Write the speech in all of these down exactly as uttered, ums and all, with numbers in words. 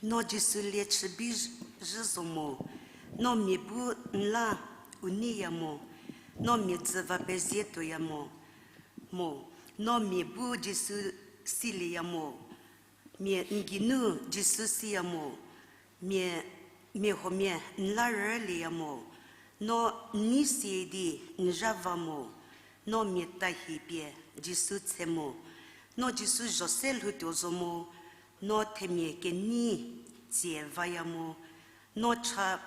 No Jisu lie chü bi zhü zo mo, no mia bu n la u neiya mo, no mia dzü va pezie tuoya mo, mo, no mia bu Jisu silieya mo, mia n geinu Jisu siya mo, mia, mia huomia n la rülieya mo, no n nei sie di n zha va mo, no mia tahi pie Jisu tse mo, no Jisu zho se lhoutuo zo mo, no themia kenei tsie vaya mo, no cha,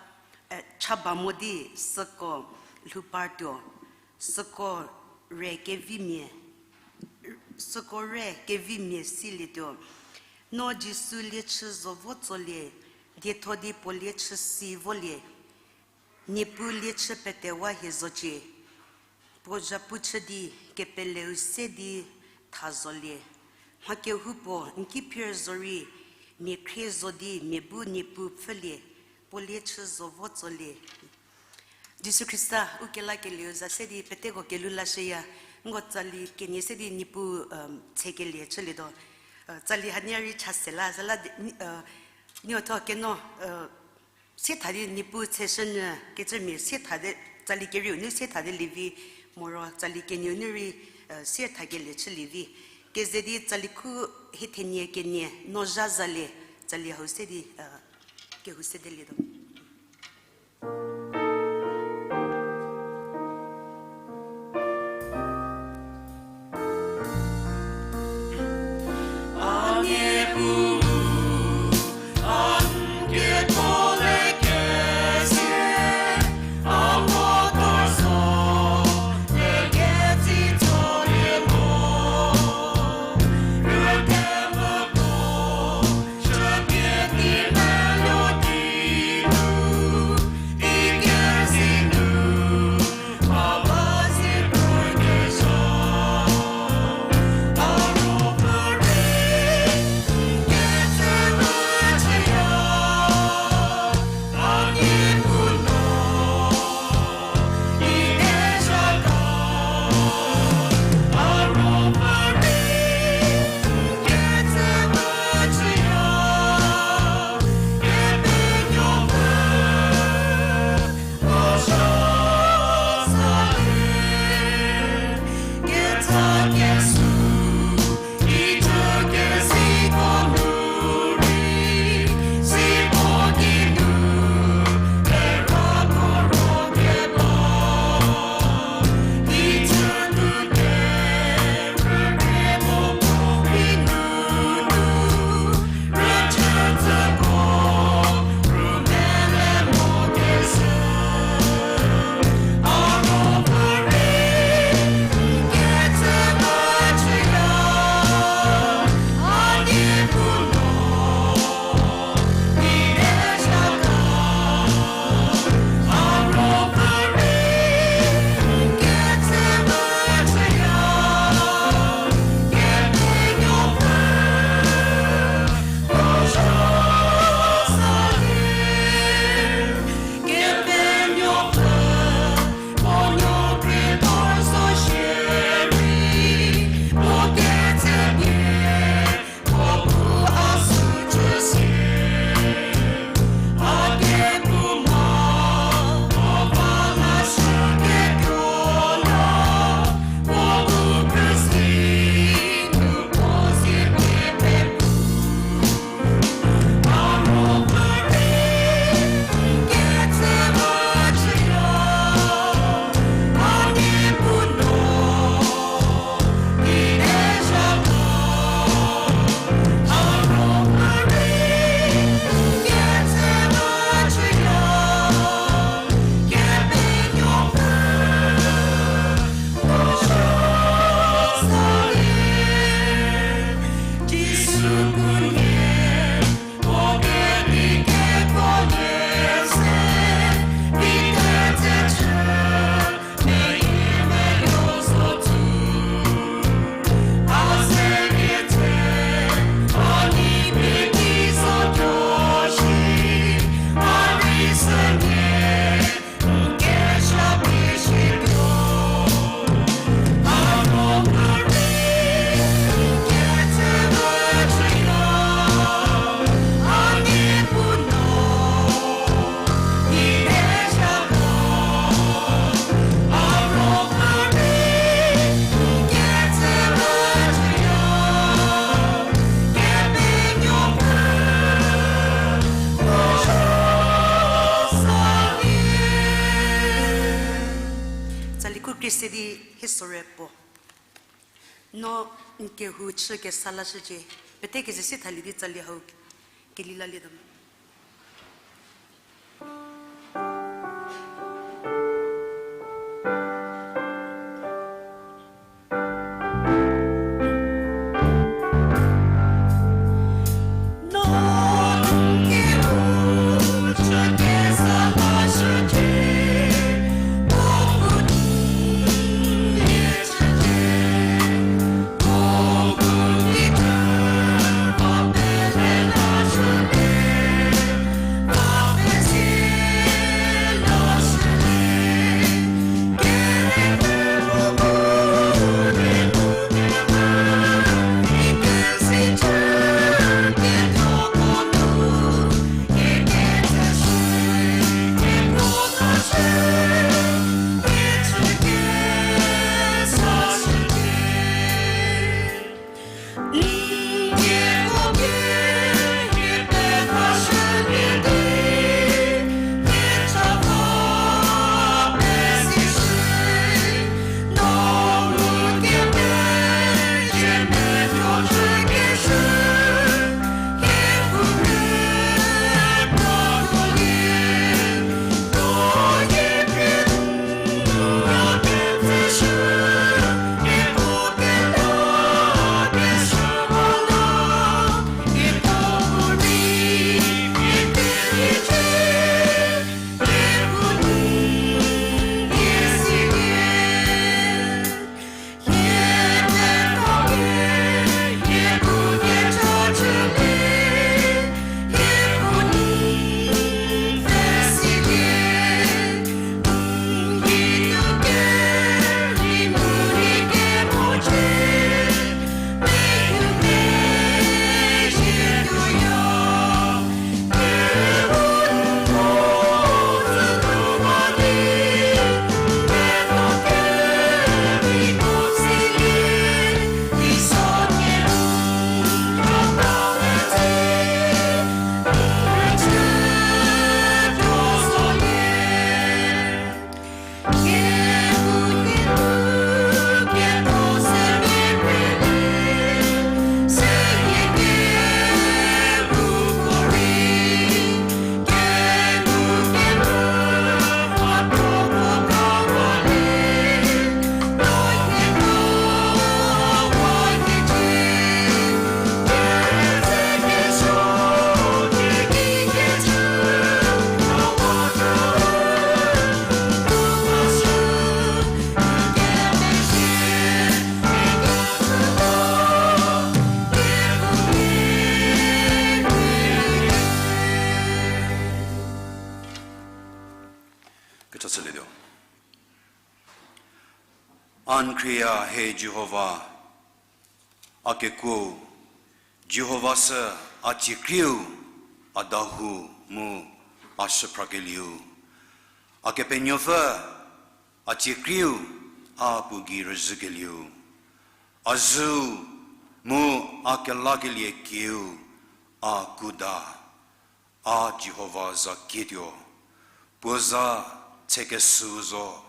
eh, cha ba mo di süko lhou partuo, süko re kevimia, süko re kevimia silietuo. No Jisu lie chü zo vo tsolie, dietho di puo lie chü si volie. Niepuu lie chü petewa hie zocie. Puo zhapu chü di kepeleu se di tha zolie. Mha kehoupuo n ki phier zorei, mia khrie zo di mia bu Niepuu pfhülie. Puo lie chü zo vo tsolie. Jisu Khrista u kelakelieu za se di peteko kelhou lashüya. Nko tsali kenie se di Niepuu, um, tsekelie chülietuo. Uh, tsali hanie rei cha se la, süla di, ni-, uh, niotho keno, uh, sietha di Niepuu tseshünyü kecümia sietha di, tsali kerieu nu sietha di lievi, moro tsali kenieu nu rei, uh, sietha kelie chülievi. Keze di tsali khu hie thenie kenie no zha zalie, tsali hau se di, uh, kehou sedelietuo. Kese di hie sorei puo. No n kehou chü kesa lashücie, pete keze si thalie di tsali hau keli lalietuo mo. Kecha chülietuo. A n khrieya he Jihova, a kekuo, Jihova sü a tsiekrieu, a dahou mu a shüphrakelieu. A Kepenuopfü, a tsiekrieu, a puo gei rüzhükelieu. A zhüu mu a kelakelie kieu, a kuda, a Jihova za kietuo, puo za tsekesüu zo.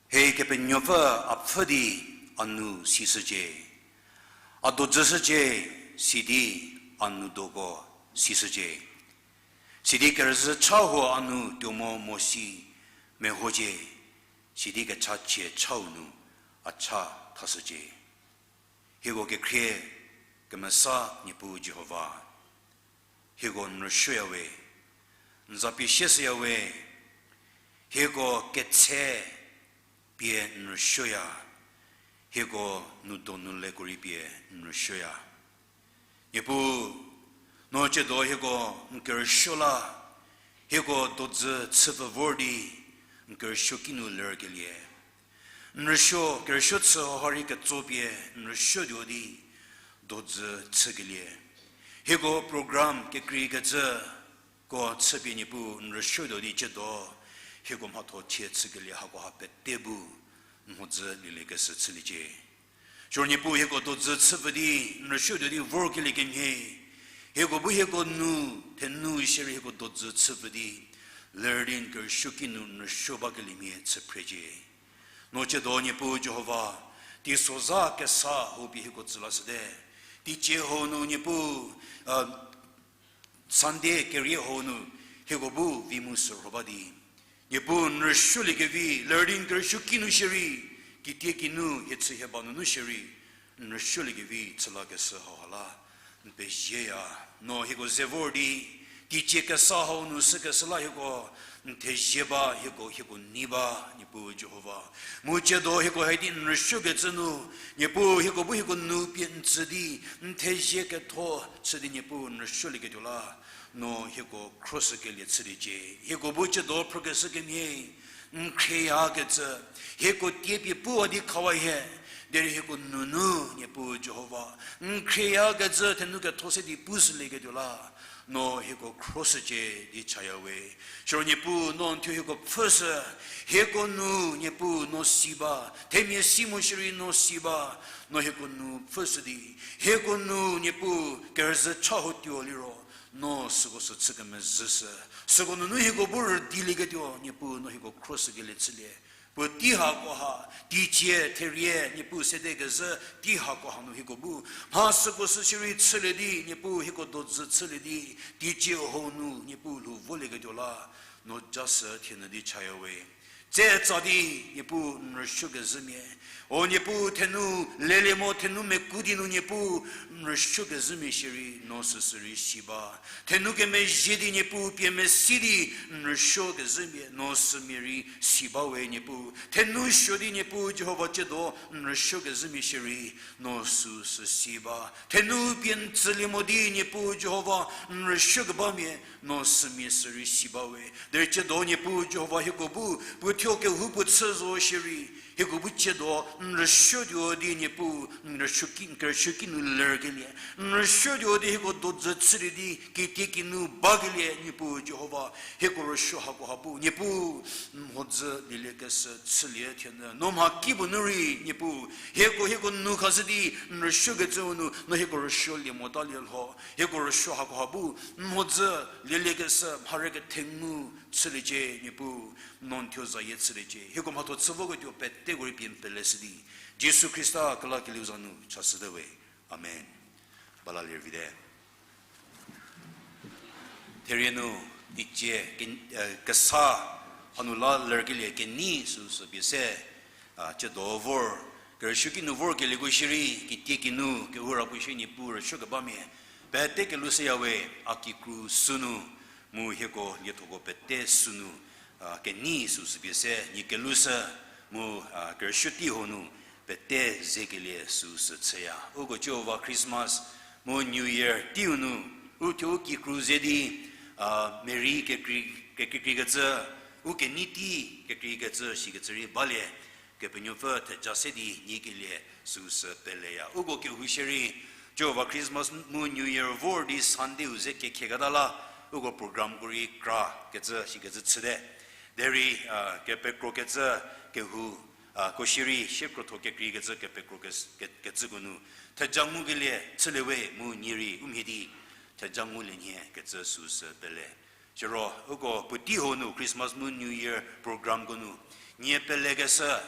He Kepenuopfü a pfhü di a nou sishücie. A dodzüshücie, sidi a nou doko sishücie. Sidi kerüzhü cha huo a nu tuo mo mo si mehocie, sidi kechachie chau nu a cha thashücie. Hieko kekhrie kemesa Niepuu Jihova, hieko n rüsuoyawe, n za pie sieshüyawe, hieko ketse pie n rüsuoya, hieko nou donu leko rei pie n rüsuoya. Niepuu, no tsiedo hieko n kerüsuo la, hieko dodzü chüpfü vor di n kerüsuo kinu lerkelie, n rüsuo kerüsuo chü hau rei ketso pie n rüsuotuo di dodzü chükelie. Hieko program kekreikecüko chüpie Niepuu n rüsuotuo di tsiedo hieko mhatho chie chükelie hakoha pete bu n mhodzü lieliekeshü chüliecie. Siro Niepuu hieko dodzü chüpfü di n rüsuotuo di vorkelie kemhie, Hieko bu hieko nu, thenu shierei hieko dodzü chüpfü di, ler di n kerüsuoki nu n rüsuo bakeliemia chü phrecie. No tsiedo Niepuu Jihova, teisozha kesa hau pie hieko tsü lashüte. Teicie hau nu Niepuu, a, Sunday kerie hau nu hieko bu vi mu sürho ba di, Niepuu n rüsuoliekevi, ler di n kerüsuoki nu shierei, kitiekinu hie chü hie ba nunu shierei, n rüsuoliekevi chü lakeshü hauha la n pezieya. No hieko ze vor di, teicie kesa hau nu sükeshü la hieko n thezie ba, hieko, hieko nei ba, Niepuu Jihova. Mu tsiedo hieko hai di n rüsuokecü nu, Niepuu hieko bu hieko nu pie n tsü di, n thezie ketho chü di Niepuu n rüsuolieketuo la, no hieko khroshükelie chüliecie. Hieko bu tsiedo phrükeshü kemhie, n khrieyakecü, hieko tie pie puwa di khawa hie, derei hieko nunu Niepuu Jihova, n khrieyakecü thenu ketho se di pushülieketuo la, no hieko khroshücie di chaya we. Siro Niepuu no n thuo hieko pfhüshü, hieko nu Niepuu no si ba, themia si mo shierei no si ba, no hieko nu pfhüshü di, hieko nu Niepuu kerüzhü cha ho tuo liro, no süko sü chü kemezhüshü, süko nunu hieko bu rüdilieketuo Niepuu no hieko khroshükelie chülie. Puotei hakoha, teicie therie Niepuu sede kezhü tei hakoha nu hieko bu mha süko sü shierei chülie di Niepuu hieko dodzü chülie di, teicie hau nu Niepuu lhou volieketuo la, no ja sü thie nyü di chaya we. Tse tsa di Niepuu n rüsuokezhümia, o Niepuu thenu lelie mo thenu meku di nu Niepuu n rüsuokezhümia shierei no süsü rei si ba. Thenu kemezhie di Niepuu pie mesi di n rüsuokezhümia no sümia rei si ba we Niepuu. Thenu suo di Niepuu Jihova tsiedo n rüsuokezhümia shierei no süsü si ba. Thenu pie n tsülie mo di Niepuu Jihova n rüsuokebamia no sümia sü rei si ba we. Derei tsiedo Niepuu Jihova hieko bu puo thuo kehoupuo chü zo shierei, hieko bu tsiedo n rüsuotuo di Niepuu n rüsuoki, n kerüsuoki nu lerkelie, n rüsuotuo di hieko dodzü chülie di kitiekinu bakelie Niepuu Jihova, hieko rüsuo hakoha bu Niepuu n mhodzü lieliekeshü chülie thie nyü. No mhakipuo nu rei Niepuu, hieko, hieko nu khashü di n rüsuokecüu nu no hieko rüsuolie mota lie lho, hieko rüsuo hakoha bu n mhodzü lieliekeshü mharü kethengu chüliecie Niepuu, no n thuo zayie chüliecie. Hieko mhatho chü voketuo peteko rei pie n peleshü di, Jisu Khrista kelakelieu za nu chashüte we. Amen. Bala lie vite. Therie nu, teicie, ke-, eh, kesa hanu la lerkelie kenei süsü pie se, a, tsiedo vor, kerüsuoki nu vorkelieko shierei, kitiekinu kehou ra puo shierei Niepuu rüsuokebamia pete kelushüya we, a kikru sünu, mu hieko liethoko pete sünu, a, kenei süsü pie se nie kelushü, mu, a, kerüsuo tei hau nu pete zekelie süsü chüya. Uko Jihova Christmas mu New Year teiu nu, u thuo u kikru ze di, a, Mary kekrei, kekreikrei kecü, u kenei tei kekrei kecü, sikecü rei balie, Kepenuopfü theja se di nyikelie süsü peleya. Uko kehou shierei, Jihova Christmas mu New Year vor di Sunday-u ze kekhieketa la, uko programko rei kra kecü, sikecü chüte. Derei, a, kepekrokecü kehou, a, ko shierei, sie krotho kekreikecü kepekro ke-, ke-, kecüko nu theja ngukelie chülie we mu nie rei u mhie di theja ngulie nhie kecü süsü pele. Siro, uko puotei hau nu Christmas mu New Year programko nu nie pelekeshü,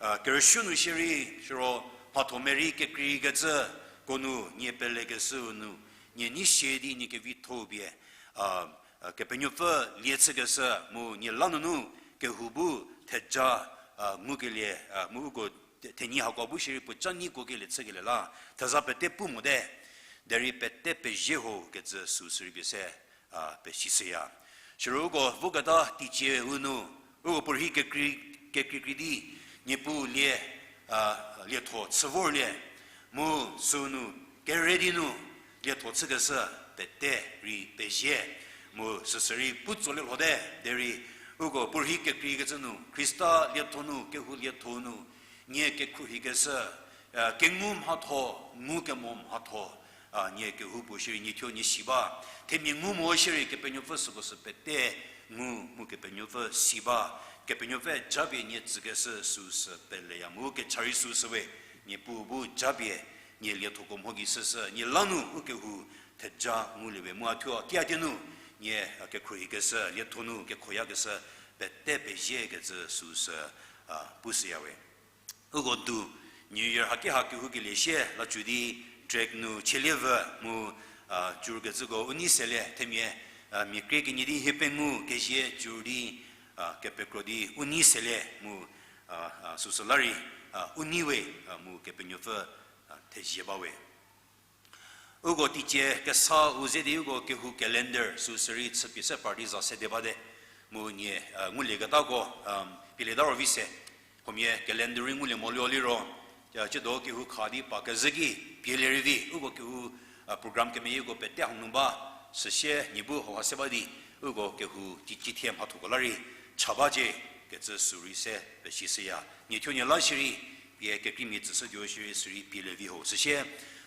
a, kerüsuo nu shierei, siro, mhatho Mary kekreikecüko nu nie pelekeshüu nu, nie nei sie di nie kevitho-u pie, a, a, Kepenuopfü lie chükeshü mu nie la nunu kehou bu theja, a, ngukelie, a, mu uko the-, thenyi hako bu shierei puo ca neiko kelie chükelie la, theza pete pu mote, derei pete pezie ho kecü süsü rei pie se, a, pesishüya. Siro uko voketa teicieu nu, uko puorhi kekrei, kekreikrei di, Niepuu lie, a, lietho chü vorlie, mu sünu, kere di nu, lietho chükeshü pete rei pezie, mu süsü rei pu tsolie lhote, derei uko puorhi kekreikecü nu, Khrista lietho nu, kehou lietho nu, nie kekhruohikeshü, a, kengu mhatho, ngukemo mhatho, a, nie kehoupuo shierei nie thuo nie si ba. Themia ngu mo shierei Kepenuopfü süko sü pete ngu mu Kepenuopfü si ba. Kepenuopfü japie nie tsükeshü süsü peleya mu kecha rei süsü we. Niepuu bu japie nie liethoko mho gei shüshü, nie la nu u kehou theja ngulie we mu a thuo tia tie nu, nie, a, kekhruohikeshü, lietho nu kekhoyakeshü, pete peziekecü süsü, a, pushüya we. Uko du, New Year haki ha kehoukelie sie la cü di, track nu chelievü mu, a, cürkecüko u nei selie, themia, a, mia krie kenie di hie pengou kezie cür di, a, kepekro di u nei selie mu, a, a, süsü la rei, a, u nei we, a, mu Kepenuopfü, a, thezie ba we. Uko teicie kesa u ze di uko kehou calendar süsü rei chüpie se party za sede bate. Mu nie, a, ngulieketako, um, pielieta ro vi se. Huomia calendar rei ngulie mo liro, a, ciedo kehou kha di pa kezhü ki pielie rei vi, uko kehou, a, program kemeyieko pete hanu ba, süsie nie bu hauha se ba di, uko kehou teicie thie mhathoko la rei cha bacie kecü sü rei se pesishüya. Nie thuo nie la shierei, pie kekreimia tsüshütuo shierei sü rei pielie vi ho. Süsie,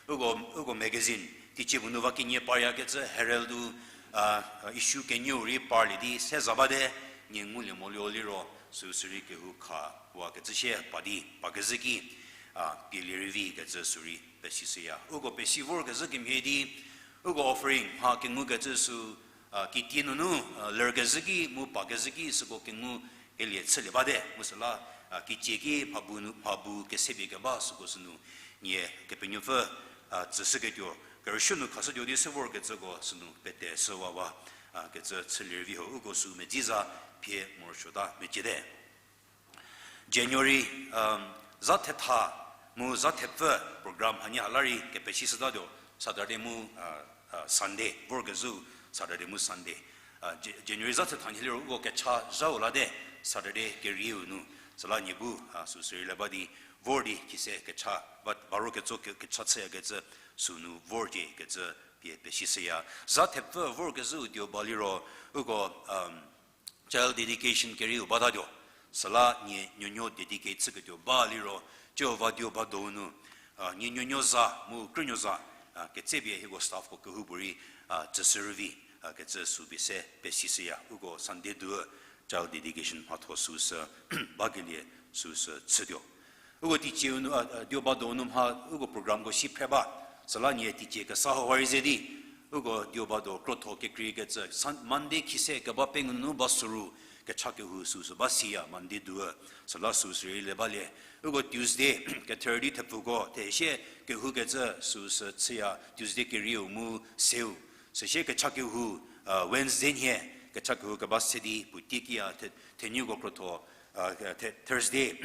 uko, uko magazine, teicie puo nu va kenie paryakecü Herald-u, a, issue kenieu rei parlie di se za bate, nie ngulie mo liro, süsü rei kehou kha wa kecü sie pa di, pa kezhü ki, a, pielie rei vi kecü sü rei pesishüya. Uko pesi vorkezhü kemhie di, uko offering mha kengukecü sü, a, kitie nunu, a, lerkezhü ki mu pa kezhü ki süko kengu kelie chülie bate. Mu süla, a, kitie ki mhabu nu, mhabu kesepie keba süko sünu nie Kepenuopfü, a, tsüshüketuo, kerüshü nu khashütuo di se vorkecüko sünu pete shüwawa, a, kecü chülie rei vi ho. Uko sü medzi za phie morosuota meciete. January, um, za thetha mu za thepfü program hanie ha la rei kepesishütatuo, Saturday mu, a, a, Sunday, vorkezhü Saturday mu Sunday. A, Ja-, January za thetha nhie liro uko kecha zhau late, Saturday kerieu nu, süla nie bu, a, süsü rei le ba di, vor di khise kecha, ba, baro ketso ke-, kecha chüyakecü sünu vorcie kecü pie pesishüya. Za thepfü vorkezhü u tuo ba liro, uko, um, child dedication kerieu batatuo, süla nie nuonuo dedicate chüketuo ba liro, Jihova tuo ba donu, a, nie nuonuo za mu krünuo za, a, ketsepie hieko staffko kehoupuorei, a, tsüshü rei vi, a, kecü sü pie se pesishüya. Uko Sunday du child dedication mhatho süsü bakelie süsü chütuo. Uko teicieu nu, a, a, tuo ba donu mha uko programko si phre ba, süla nie teicie kesa hau ha rei ze di, uko tuo ba do krotho kekreikecü, Sun-, Monday khise keba pengou nu ba süru, kecha kehou süsü ba siya Monday du, süla süsü rei le balie. Uko Tuesday, kethürü di thepfuko, thesie kehoukecü süsü chüya Tuesday kerieu mu seu. Süsie kecha kehou, a, Wednesday nhie, kecha kehou keba se di puotei ki a, the-, thenuko krotho, a, the-, Thursday,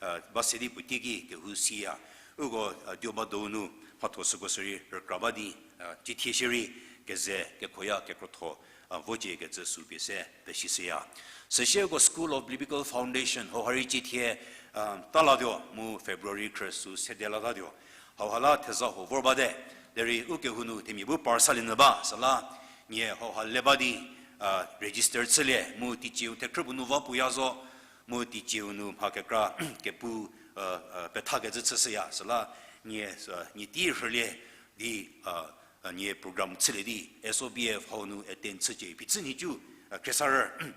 a, ba se di puotei ki kehou siya. Uko, a, tuo ba donu mhatho süko sürei rükra ba di, a, cithie shierei keze kekhoya kekrotho, a, vocie kecü sü pie se pesishüya. Süsie uko School of Biblical Foundation hau ha rei cithie, a, talatuo mu February khrü sü sede latatuo. Hauha la theza huo vor bate, derei ukehou nu themia bu par salie nyü ba, süla nie hauha le ba di, a, register chülie mu teicieu thekhrü puo nu va puya zo, mu teicieu nu mha kekra kepu, a, a, pethakecü chüshüya, süla nie, a, nie tei rhülie di, a, a, nie program chülie di S O B F hau nu attend chücie phichü nhicu, a, khriesarü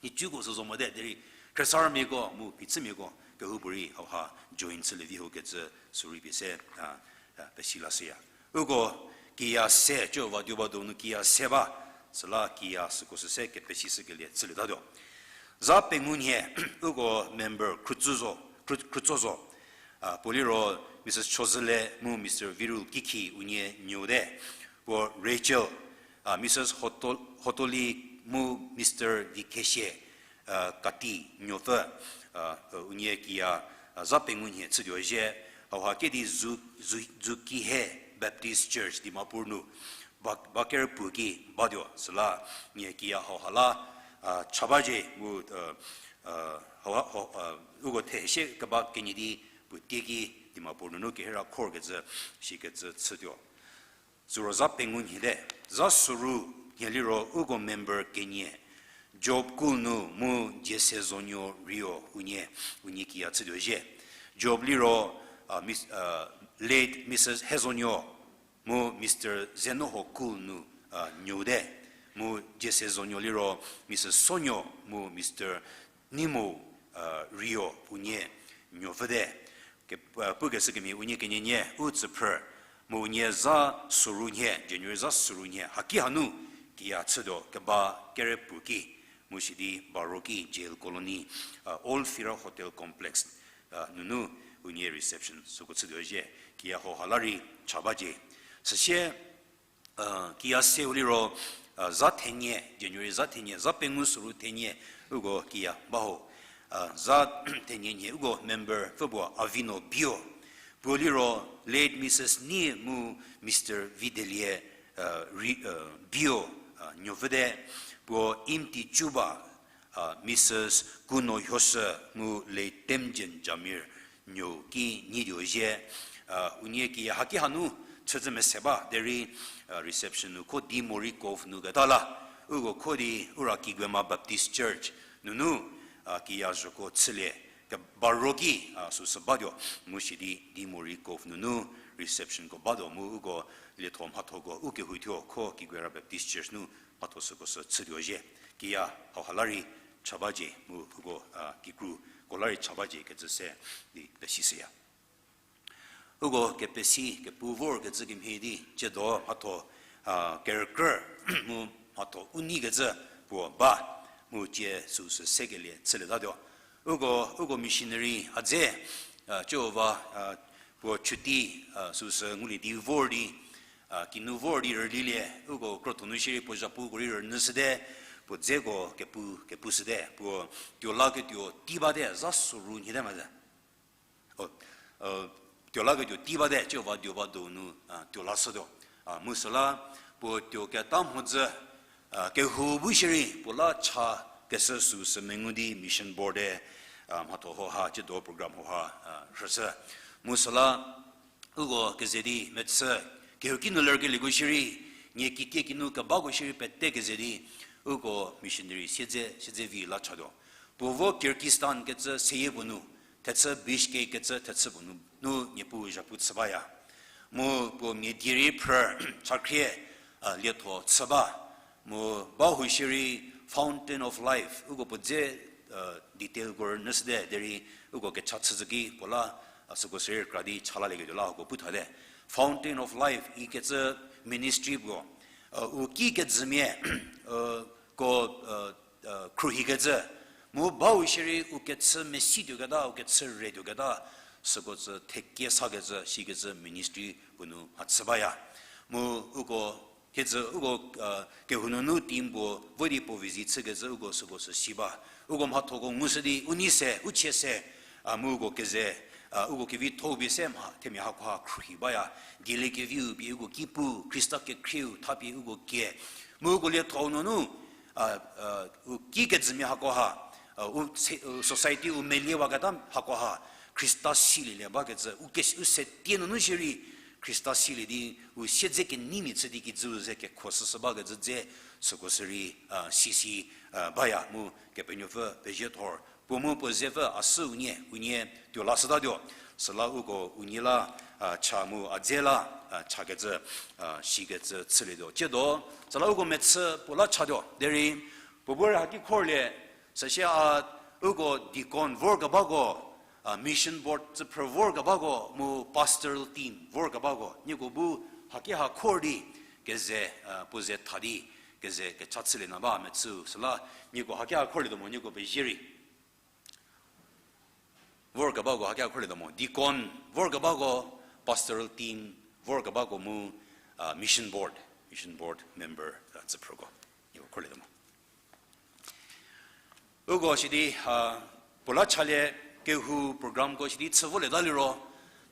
nhicuko sü zo mote, derei khriesarümiako mu phichümiako kehoupuorei hauha join chülie vi ho kecü sü rei pie se, a, a, pesi lashüya. Uko kiya se, Jihova tuo ba donu kiya se ba, süla kiya süko sü se kepesishükelie chülietatuo. Za pengou nhie, uko member Khrutso zo, Khrut-, Khrutso zo, a, puo liro Mrs Chozüle mu Mr Virul Kikhi unie nuote, puo Rachel, a, Mrs Hoto-, Hotoli mu Mr Dikesie, a, Kati nuopfü, a, unie kiya, a, za pengou nhie chütuo zhie, hauha kedi Zu-, Zu-, Zukihe Baptist Church Dimapur nu ba, ba kerüpuo ki batuo, süla nie kiya hauha la, a, cha bacie mu, a, a, hauha, hau-, a, uko thesie keba kenie di puotei ki Dimapur nunu kehira khorkecü, shikecü chütuo. Süro za pengou nyiete, za süru nhie liro uko member kenie, Job Kul nu mu Jese Zonuo Rio unie, unie kiya chütuo zhie. Job liro, a, Miss, a, late Mrs Hezonuo mu Mr Zenoho Kul nu, a, nuote. Mu Jese Zonuo liro Mrs Sonuo mu Mr Nimo, a, Rio unie nuopfüte. Ke-, a, pukeshü kemhie unie kenienie u tsüphrü, Mu unie za soru nhie, January za soru nhie, haki hanu, kiya chütuo keba kerepuo ki, mu sidi baro ki jail colony, Old Fira Hotel Complex nunu unie reception süko chütuo zhie, kiya hauha la rei cha bacie. Süsie, kiya seu liro, za thenie, January za thenie, za pengou soru thenie, uko kiya ba ho. Za thenie nhie uko member pfü puo Avino Bio. Puo liro late Mrs Nie mu Mister Videlie Bio, nuopfüte. Puo Imti Chuba, Mrs Kuno Hyoshü mu late Temjen Jamir, nuo ki nyituo zhie. Unie kiya haki hanu chüzhü mese ba derei, reception nu kho Dimorikov nu keta la, uko kho di Ura Kiguema Baptist Church nunu, kiya zhoko chülie, kebaro ki, süsü batuo, mu sidi Dimorikov nunu receptionko batuo mu uko lietho mhathoko u kehou thuo kho Kiguera Baptist Church nu mhatho süko sü chütuo zhie. Kiya hauha la rei cha bacie mu uko, kikruko la rei cha bacie kecü se di pesishüya. Uko kepesi kepu vorkecü kemhie di tsiedo mhatho, kerükrü mu mhatho u neikecü puo ba, mu tsie süsü sekelie chülietatuo. Uko, uko missionary a dze, Jihova, puo chuti, süsü ngulie di vor di, kinu vor di rülilie, uko krotho nu shierei puo zhapuko rei rünyüshüte, puo dzeko kepu, kepushüte, puo tuolaketuo tei bate, za soru nhie te ma ze. Tuolaketuo tei bate, Jihova tuo ba donu, tuolashütuo. Mu süla, puo tuo keta mhodzü, kehou bu shierei, puo la cha keshü süsü mengu di mission board-e, mhatho hauha, tsiedo program hauha, rhüshü. Mu süla, uko keze di mechü, kehouki nu lerkelieko shierei, nie kitie kinu kebako shierei pete keze di, uko missionary siedze, siedze vi la chatuo. Puo vo Kyrgyzstan kecü seyie puo nu, thechü Bishkek kecü thechü puo nu, nu Niepuu zhapu chü baya. Mu puo mia die rei phrü, chakhrie, lietho chü ba. Mu bahou shierei Fountain of Life, uko puo dze, detailko rünyüshüte, derei uko kecha chüzhü ki puo la, süko sürei kra di cha lalieketuo la uko pu thate. Fountain of Life ikecü ministry puo, u ki kejümia, ko, khruohikecü, mu bau shierei u kechü mesituoketa, u kechü retuoketa, süko tsü thekie sakecü, sikecü ministry puo nu mhachü baya. Mu uko, kecü uko, kehou nunu team puo vo di puo visit chükecü uko süko sü si ba. Uko mhathoko ngushü di, u nei se, u chie se, a, mu uko keze, a, uko kevitho-u pie se mha themia hakoha khruohi baya. Dieliekeviu pie uko ki pu, Khrista kekhrieu thapie uko kie. Mu uko lietho-u nunu, a, a, u ki kejümia hakoha, a, u se-, u society u meliewaketa hakoha, Khrista silielie bakecü, u ke-, u setie nunu shierei, Khrista silie di, u siedze keneimia chü di kijüu ze kekho shüshü bakecü dze, süko sürei, a, sisi, a, baya mu Kepenuopfü pezie thor. Puo mu puo zepfü a sü unie, unie tuo lashütatuo. Süla uko unie la, a, cha mu a dze la, a, chakecü, a, sikecü chülietuo. Tsiedo, süla uko mechü puo la chatuo. Derei, puo bu rei haki khorlie, süsie a, uko deacon vorkebako, a, mission board tsüphrü vorkebako, mu pastoral team vorkebako. Nieko bu haki ha khor di, keze, a, puo ze tha di, keze kecha chülie na ba mechü. Süla, nieko haki ha khorlietuo mo, nieko pezie rei. Vorkebako haki ha khorlietuo mo. Deacon vorkebako, pastoral team vorkebako mu, a, mission board, mission board member, a, tsüphrüko. Nieko khorlietuo mo. Uko sidi, a, puo la chalie kehou programko sidi chü volieta liro,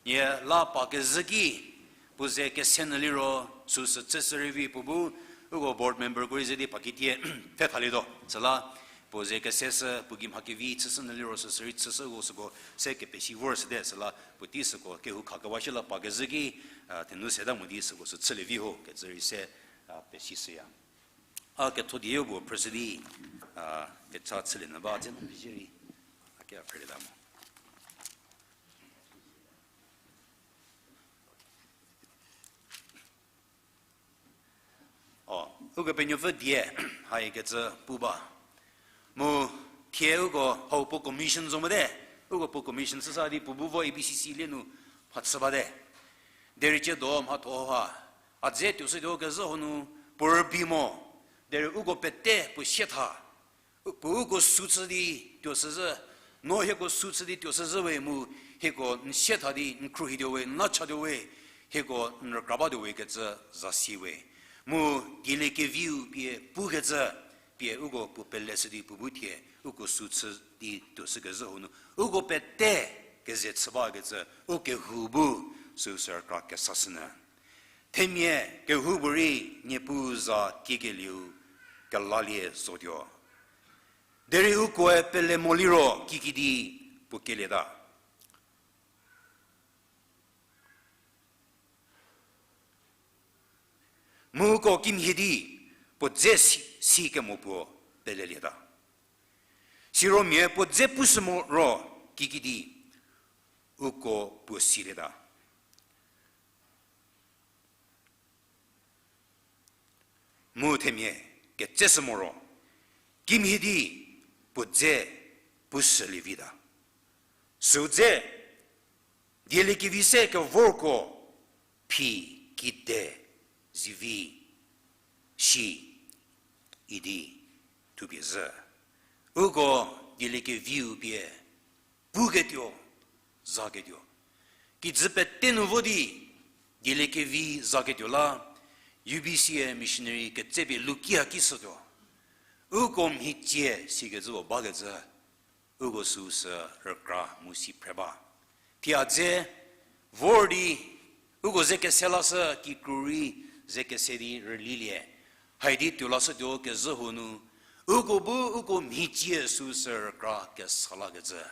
nie la pa kezhü ki, puo ze kese nyü liro, süsü chüshü rei vi puo bu, uko board memberko rei ze di pa kitie pfhe thalietuo. Süla, puo ze kese sü, puo gei mha kevi chüshü nyü liro süsü rei chüshü uko süko se kepesi vor süte, süla puotei süko kehou khakewa shie la pa kezhü ki, a, thenu seta mo di süko sü chülie vi ho, kecü rei se, a, pesishüya. A ketho die yo puo president, a, kecha chülie nyü ba dze nu pezie rei, a ke a phrelieta mo. O, Ukepenuopfü die, haikecü pu ba. Mu thie uko hau puo commission zo mote, uko puo commission chüsa di puo bu vo A B C C lie nu mhachü bate. Derei ciedo mhatho ha, a dze tuoshütuo kezhü hanu, puo rübei mo, derei uko pete puo sietha, puo uko sü chü di tuoshüzhü, no hieko sü chü di tuoshüzhü we mu, hieko n sietha di n khruohituo we, n la chatuo we, hieko n rükra batuo we kecü zasi we. Mu dieliekeviu pie pukecü, pie uko puo peleshü di puo bu thie, uko sü chü di tuoshü kezhü hanu, uko pete keze chü bakecü, u kehou bu süsü rükra kesashünyü. Themia kehoupuorei Niepuu za kiekelieu kelalie zotuo. Derei ukoe pele mo liro kikidi puo kelieta. Mu uko kimhie di puo dze si, si kemo puo pelelieta. Siro mia puo dze pushü mo ro kikidi uko puo silieta. Mu themia ketseshü mo ro, kimhie di puo dze pushülie vita. Süu dze, dieliekevi se kevorko phi kide zivi shi idi thupie zhü. Uko dieliekeviu pie puketuo, zaketuo. Kijü pete nu vo di, dieliekevi zaketuo la, U B C-e missionary ketsepie lukia ki shütuo. Uko mhicie sikecü puo bakecü, uko süsü rükra mu si phre ba. Thie a dze vor di, uko ze kese lashü kikru rei ze kese di rülilie. Haidi tuo lashütuo kezhü hanu, uko bu uko mhicie süsü rükra kesa lakecü.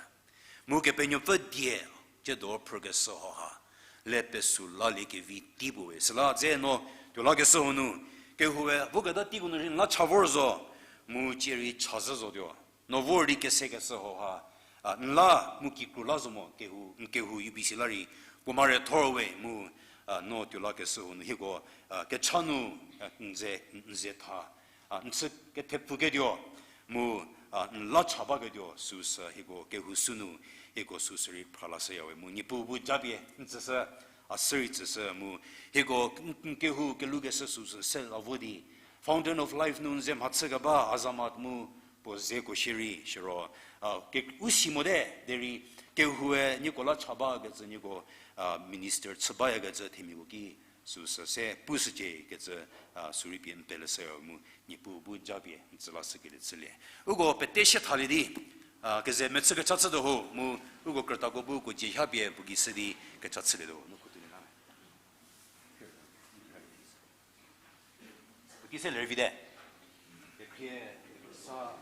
Mu Kepenuopfü die, ciedo phrükeshü hauha, le pesü laliekevi tei puo we. Süla dze no tuo lakeshü hanu, kehoue voketa teiko nu rei n la cha vor zo, mu cie rei chazhü zotuo. No vor di kesekeshü hauha, a, n la mu kikru la zo mo kehou, n kehou U B C la rei, puo mare thor we mu, a, no tuo lakeshü hanu hieko, a, kecha nu, a, n ze, n ze tha, a, n chü kethepfuketuo, mu, a, n la cha baketuo süsü hieko kehou sünu, hieko süsü rei phra lashüya we mu Niepuu bu japie n tsüshü, a sürei tsüshü mu, hieko n, n kehou kelukeshü süsü se la vo di, Fountain of Life nu n ze mhachü keba Azamat mu puo zeko shierei, shiro, a, ke, u si mote, derei kehoue nieko la cha bakecü nieko, a, minister chü bayakecü themiako ki süsü se pushücie kecü, a, sürei pie n peleshü mu Niepuu bu japie n tsü lashükelie chülie. Uko pete sie thalie di, a, keze mechü kecha chütuo ho mu uko krütako bu uko dzie ha pie puo gei shü di kecha chülietuo nu kutulie la. Puo ki se lervite. Kekhrie sa,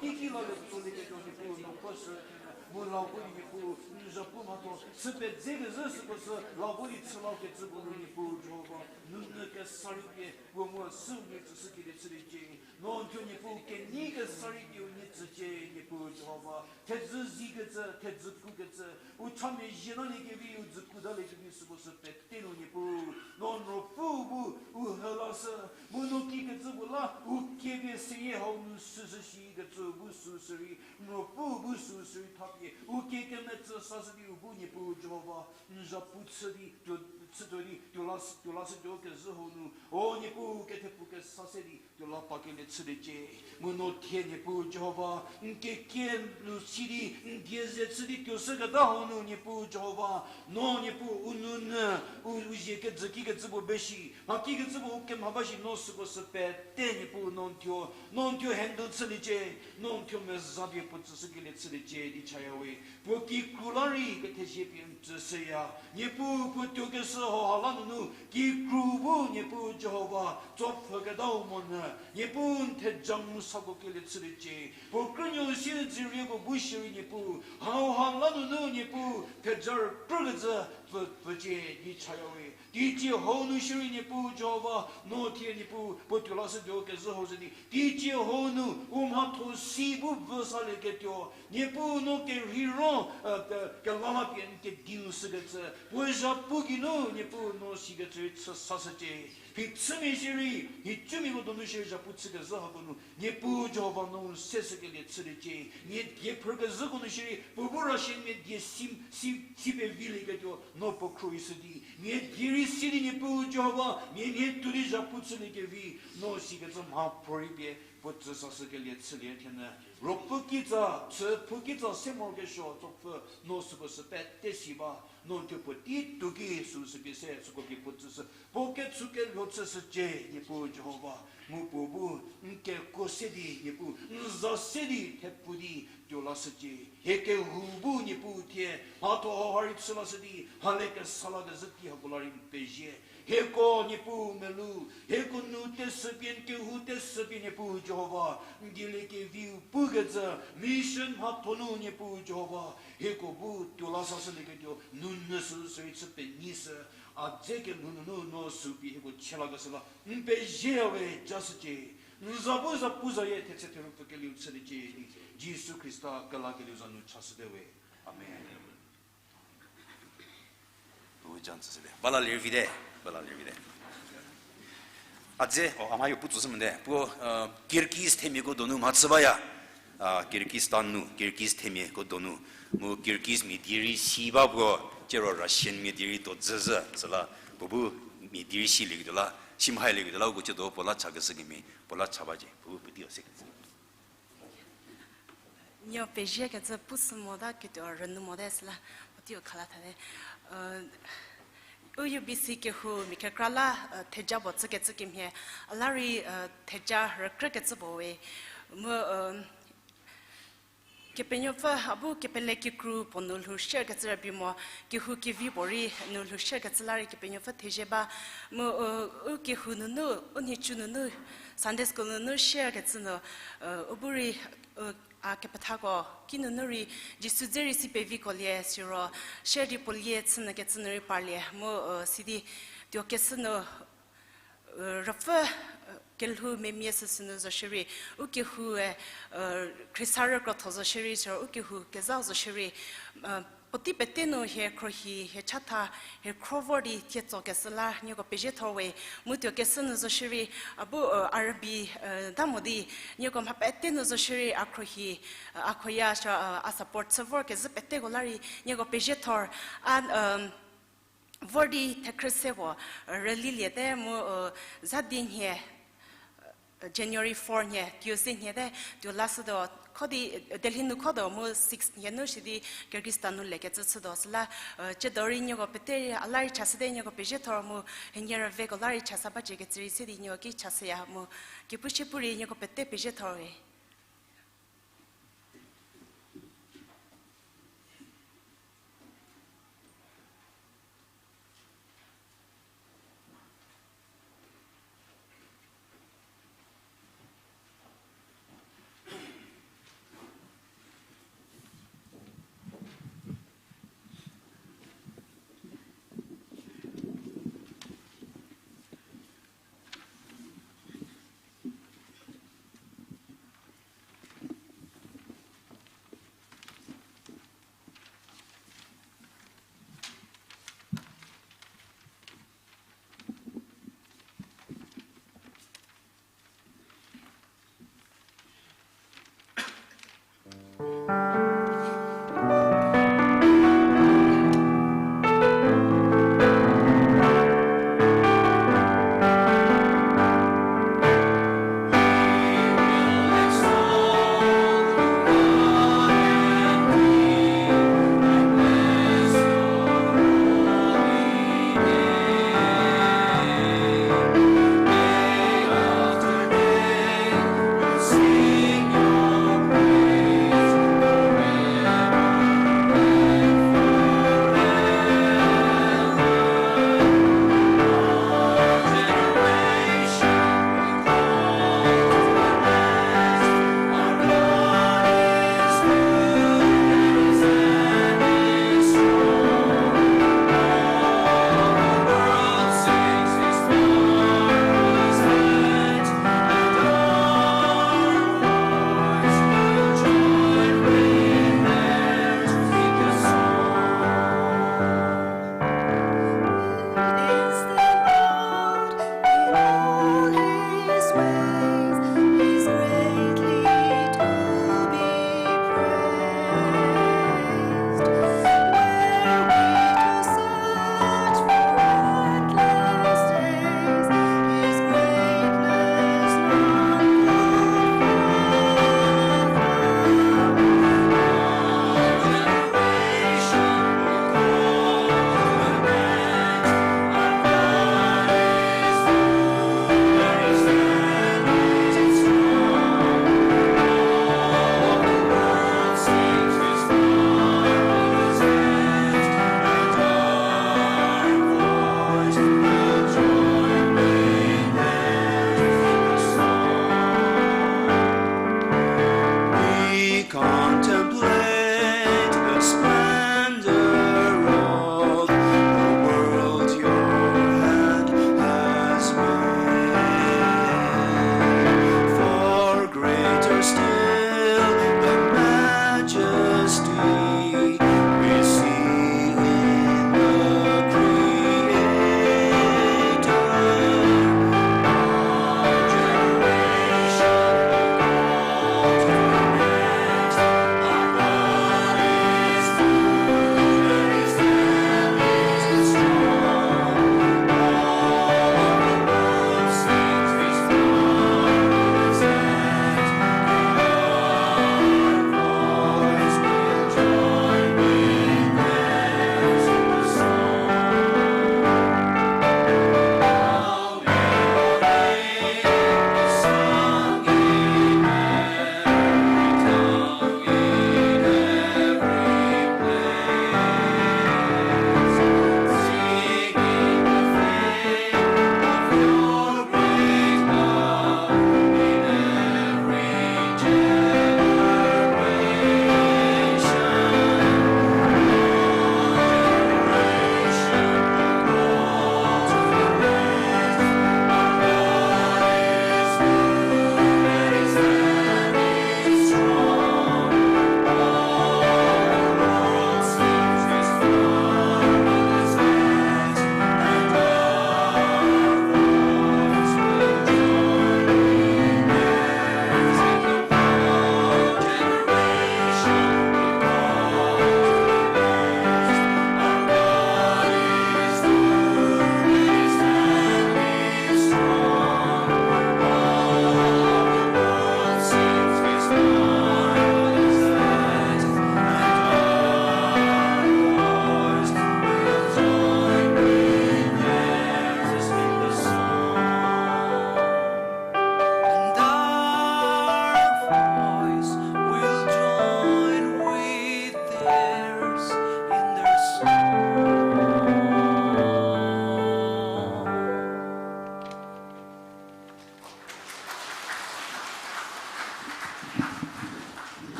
Teiki la le tsolie ketuo Niepuu no kro sü, mu la vo di Niepuu, n zhapu mhatho, chü pedze kezhü süko sü, la vo di chü la kecü puo nu Niepuu Jihova, nunu kesa rei pie, puo mu süu nie tsüshükelie chüliecie. No n thuo Niepuu kenei kesa rei pie u nie tsücie, Niepuu Jihova, thedzü zikecü, thedzü kukecü, u cha mezhie talie kevi, u dzü ku talie kevi süko sü pete nu Niepuu, no n ruopfüu bu, u hü lashü, mu no kikecü puo la, u kie pie seyie hau nu süshü shikecü bu süu sürei, n ruopfüu bu süu sürei thapie, u kie kemetsü sashü di u bu Niepuu Jihova, n zhapu chü di, tuo, chütuo di, tuo la, tuo lashütuo kezhü hau nu, o Niepuu kethepu kesa se di, tuo la pakelie chüliecie. Mu no thie Niepuu Jihova, n kekie nu si di, n die ze chü di tuo shüketa hau nu Niepuu Jihova, no Niepuu u nunyü, u, u zie kejü kikecü puo be shi, mha kikecü puo u kemha ba shi no süko sü pete Niepuu no n thuo, no n thuo handle chüliecie, no n thuo meza pie puo tsüshükelie chüliecie di chaya we. Puo kikru la rei kethezie pie n tsüshüya. Niepuu puo tuo keshü hauha la nunu, kikru bu Niepuu Jihova, tsopfhüketau monyü, Niepuu n theja ngu sako kelie chüliecie. Puo krünuo sie dzürieko bu shierei Niepuu, hauha la nunu Niepuu, theja rükrükecü pfü, pfücie di chaya we. Teicie hau nu shierei Niepuu Jihova, no thie Niepuu, puo tuo lashütuo kezhü hau ze di, teicie hau nu, u mhatho si bu vü salieketuo, Niepuu no kerhei ro, e, ke, kela la pie n kediu shükecü, puo zhapu geinu Niepuu no sikecü rei chü sashücie. Phichümia shierei, nhicumiako donu shierei zhapu chükezhü hako nu, Niepuu Jihova no u seshükelie chüliecie. Mia die phrükezhüko nu shierei, puo bu Russian mia die si, si, si pevilieketuo, no puo khruohishü di. Mia die rei si di Niepuu Jihova, mia mia tuo di zhapu chüliekevi, no sikecü mha puorei pie, puo tsü sashükelie chülie thenyü. Ruopfü kitsa, chüphou kitsa se morokesuo, tsopfü, no süko sü pete si ba, no thuo puotei tuo ki süu sü pie se, süko pie puo tsüshü, puo ketsu kelho chüshücie, Niepuu Jihova, mu puo bu, n kekuo se di, Niepuu, n za se di, thepfu di, tuo lashücie. Hie kehou bu, Niepuu thie, mhatho hau ha rei chü lashü di, ha le kesa lakezhü tei hako la rei n pezie. Hieko Niepuu melou, hieko nu tesü pie n kehou tesü pie Niepuu Jihova, n dieliekevi pukecü, mission mhatho nu Niepuu Jihova, hieko bu tuo la sashülieketuo, nunu süu sürei chü penyishü, a dze kelhou nunu no süu pie hieko chie lakeshü la, n pezie ya we jashücie, n za bu zapuzayie thetse therupfü kelieu chüliecie di, Jisu Khrista kelakelieu za nu chashüte we. Amen. U jan tsüshüte. Bala lervite. Bala lervite. A dze, o, a mha yo pu tsüshü mote. Puo, e, Kyrgyz themiako donu mhachü baya. A, Kyrgyzstan nu, Kyrgyz themiako donu. Mu Kyrgyz mia die rei si ba puo, ciro Russian mia die rei do dzüzhü, süla, puo bu mia die rei silieketuo la, si mhailieketuo la, uko chüdo puo la chakeshü kemhie, puo la cha bacie, puo bu puotei-o sekecü. Nuo peziekecü pushü mota ketuo rünyü mote süla, puotei-o khala thate. E, U U B C kehou mia kekra la, e, theja puo tsükecü kemhie, a la rei, e, theja rükrükecü puo we. Mu, e, Kepenuopfü a bu kepele kikru puo nu lhou share kecü rübei mo, kehou kevi puo rei nu lhou share kecü la rei Kepenuopfü thezie ba. Mu, u, u kehou nunu, u nhicu nunu, Sunday school nunu share kecü nu, u bu rei, u, a kepethako kinunu rei Jisu dze rei si pevikolie siro, share di puolie chünyü kecü nu rei parlie. Mu, u, sidi tuokeshü nu, Ruopfü, kelhou memia süsü nu zo shierei, u kehoue, khrisa rükrotho zo shierei, siro u kehou kezhau zo shierei, puotei pete nu hie khruohi, hie chatha, hie khro vor di thie tsokeshü la nieko pezie thor we, mu tuokeshü nu zo shierei, a bu, a rübei, ta mo di, nieko mha pete nu zo shierei, a khruohi, a khoya, a support chü vorkezhü peteko la rei nieko pezie thor, a, vor di thekhrü se puo, rüliliete mu, za di nhie, January four nhie, Tuesday nhie te, tuo lashütuo, kho di, Delhi nu khotuo mu six nhie nu sidi Kyrgyzstan nu lekecü chütuo süla, ciedo rei nieko pete rei a la rei chashüte nieko pezie thor mu, henie rüveko la rei chasa bacie kecü rei se di nieko ki chashüya mu, kepu shie pu rei nieko pete pezie thor we.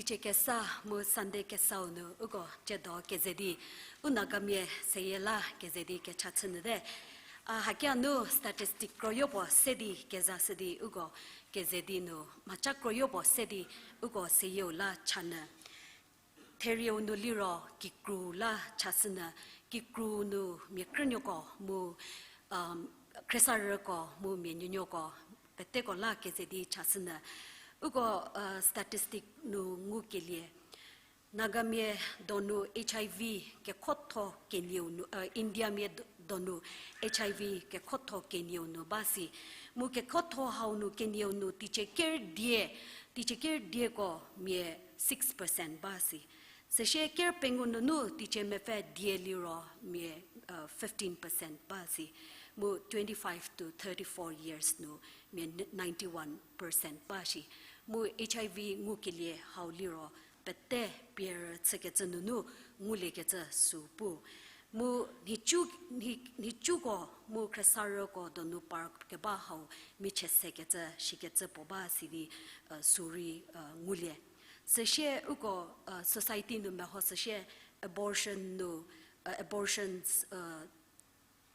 Teicie kesa mu Sunday kesau nu uko tsiedo keze di, u Nagamia seyie la keze di kecha chünyüte. A, hakia nu statistic kroyo puo se di kezashü di uko keze di nu, mhaca kroyo puo se di uko seyieu la chanyü. Therieu nu liro kikru la chashünyü, kikru nu mia krünuoko mu, um, khriesarüko mu mia nuonuoko peteko la keze di chashünyü. Uko, uh, statistic nu ngukelie, Nagamia donu HIV kekhotho kenieu nu, uh, Indiamia d-, donu HIV kekhotho kenieu nu ba si. Mu kekhotho hau nu kenieu nu teicie ker die, teicie ker dieko mia six percent ba si. Süsie ker pengou nunu teicie mepfü die liro mia, uh, fifteen percent ba si. Mu twenty-five to thirty-four years nu mia ninety-one percent ba shi. Mu HIV ngukelie hau liro pete pierü chükecü nunu nguliekecü sü pu. Mu nhicu, nhi-, nhicuko mu khriesarüko donu par keba hau michie sekecü shikecü puo ba si di, uh, sü rei, uh, ngulie. Süsie uko, uh, society nu meho süsie abortion nu, uh, abortions, uh,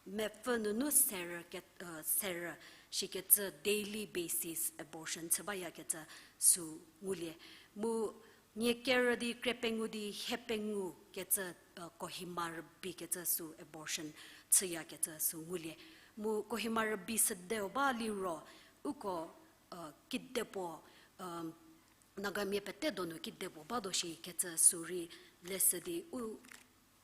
mepfü nunu serü ke-, uh, serü shikecü daily basis abortion chü bayakecü sü ngulie. Mu nie kerü di krie pengou di hie pengou kecü, uh, Kohima rübei kecü sü abortion chüyakecü sü ngulie. Mu Kohima rübei südeu ba liro uko, uh, kidepuo, um, Nagamia pete donu kidepuo ba do shikecü sü rei leshü di u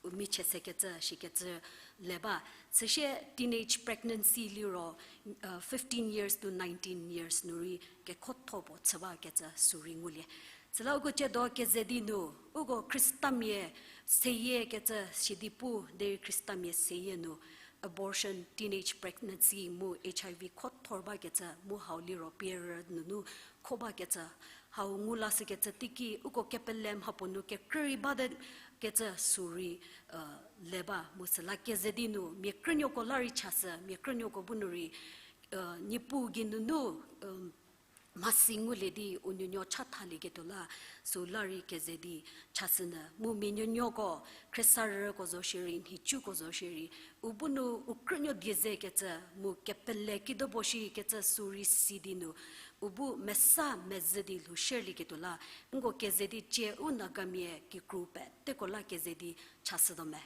u michie sekecü shikecü le ba. Süsie teenage pregnancy liro, uh, fifteen years to nineteen years nu rei kekhotho puo chü bakecü sü rei ngulie. Süla uko tsiedo keze di nu, uko Khristamia seyie kecü sidi pu derei Khristamia seyie nu abortion, teenage pregnancy mu HIV khothor bakecü mu hau liro pierü nunu kho bakecü hau ngu lashükecü teiki uko kepele mhapuo nu kekrü rei bate kecü sü rei, uh, le ba. Mu süla keze di nu mia krünuoko la rei chashü, mia krünuoko bu nu rei, uh, Niepuu geinunu, um, mhasi ngulie di u nuonuo chathalieketuo la sü la rei keze di chashünyü. Mu mia nuonuoko, khriesarüko zo shierei, nhicuko zo shierei, u bu nu u krünuo die zekecü mu kepele kidopuo shikecü sü rei si di nu, u bu mesa mezhü di lhou sherlieketuo la, nko keze di cie u Nagamia kikru peteko la keze di chashütuo me.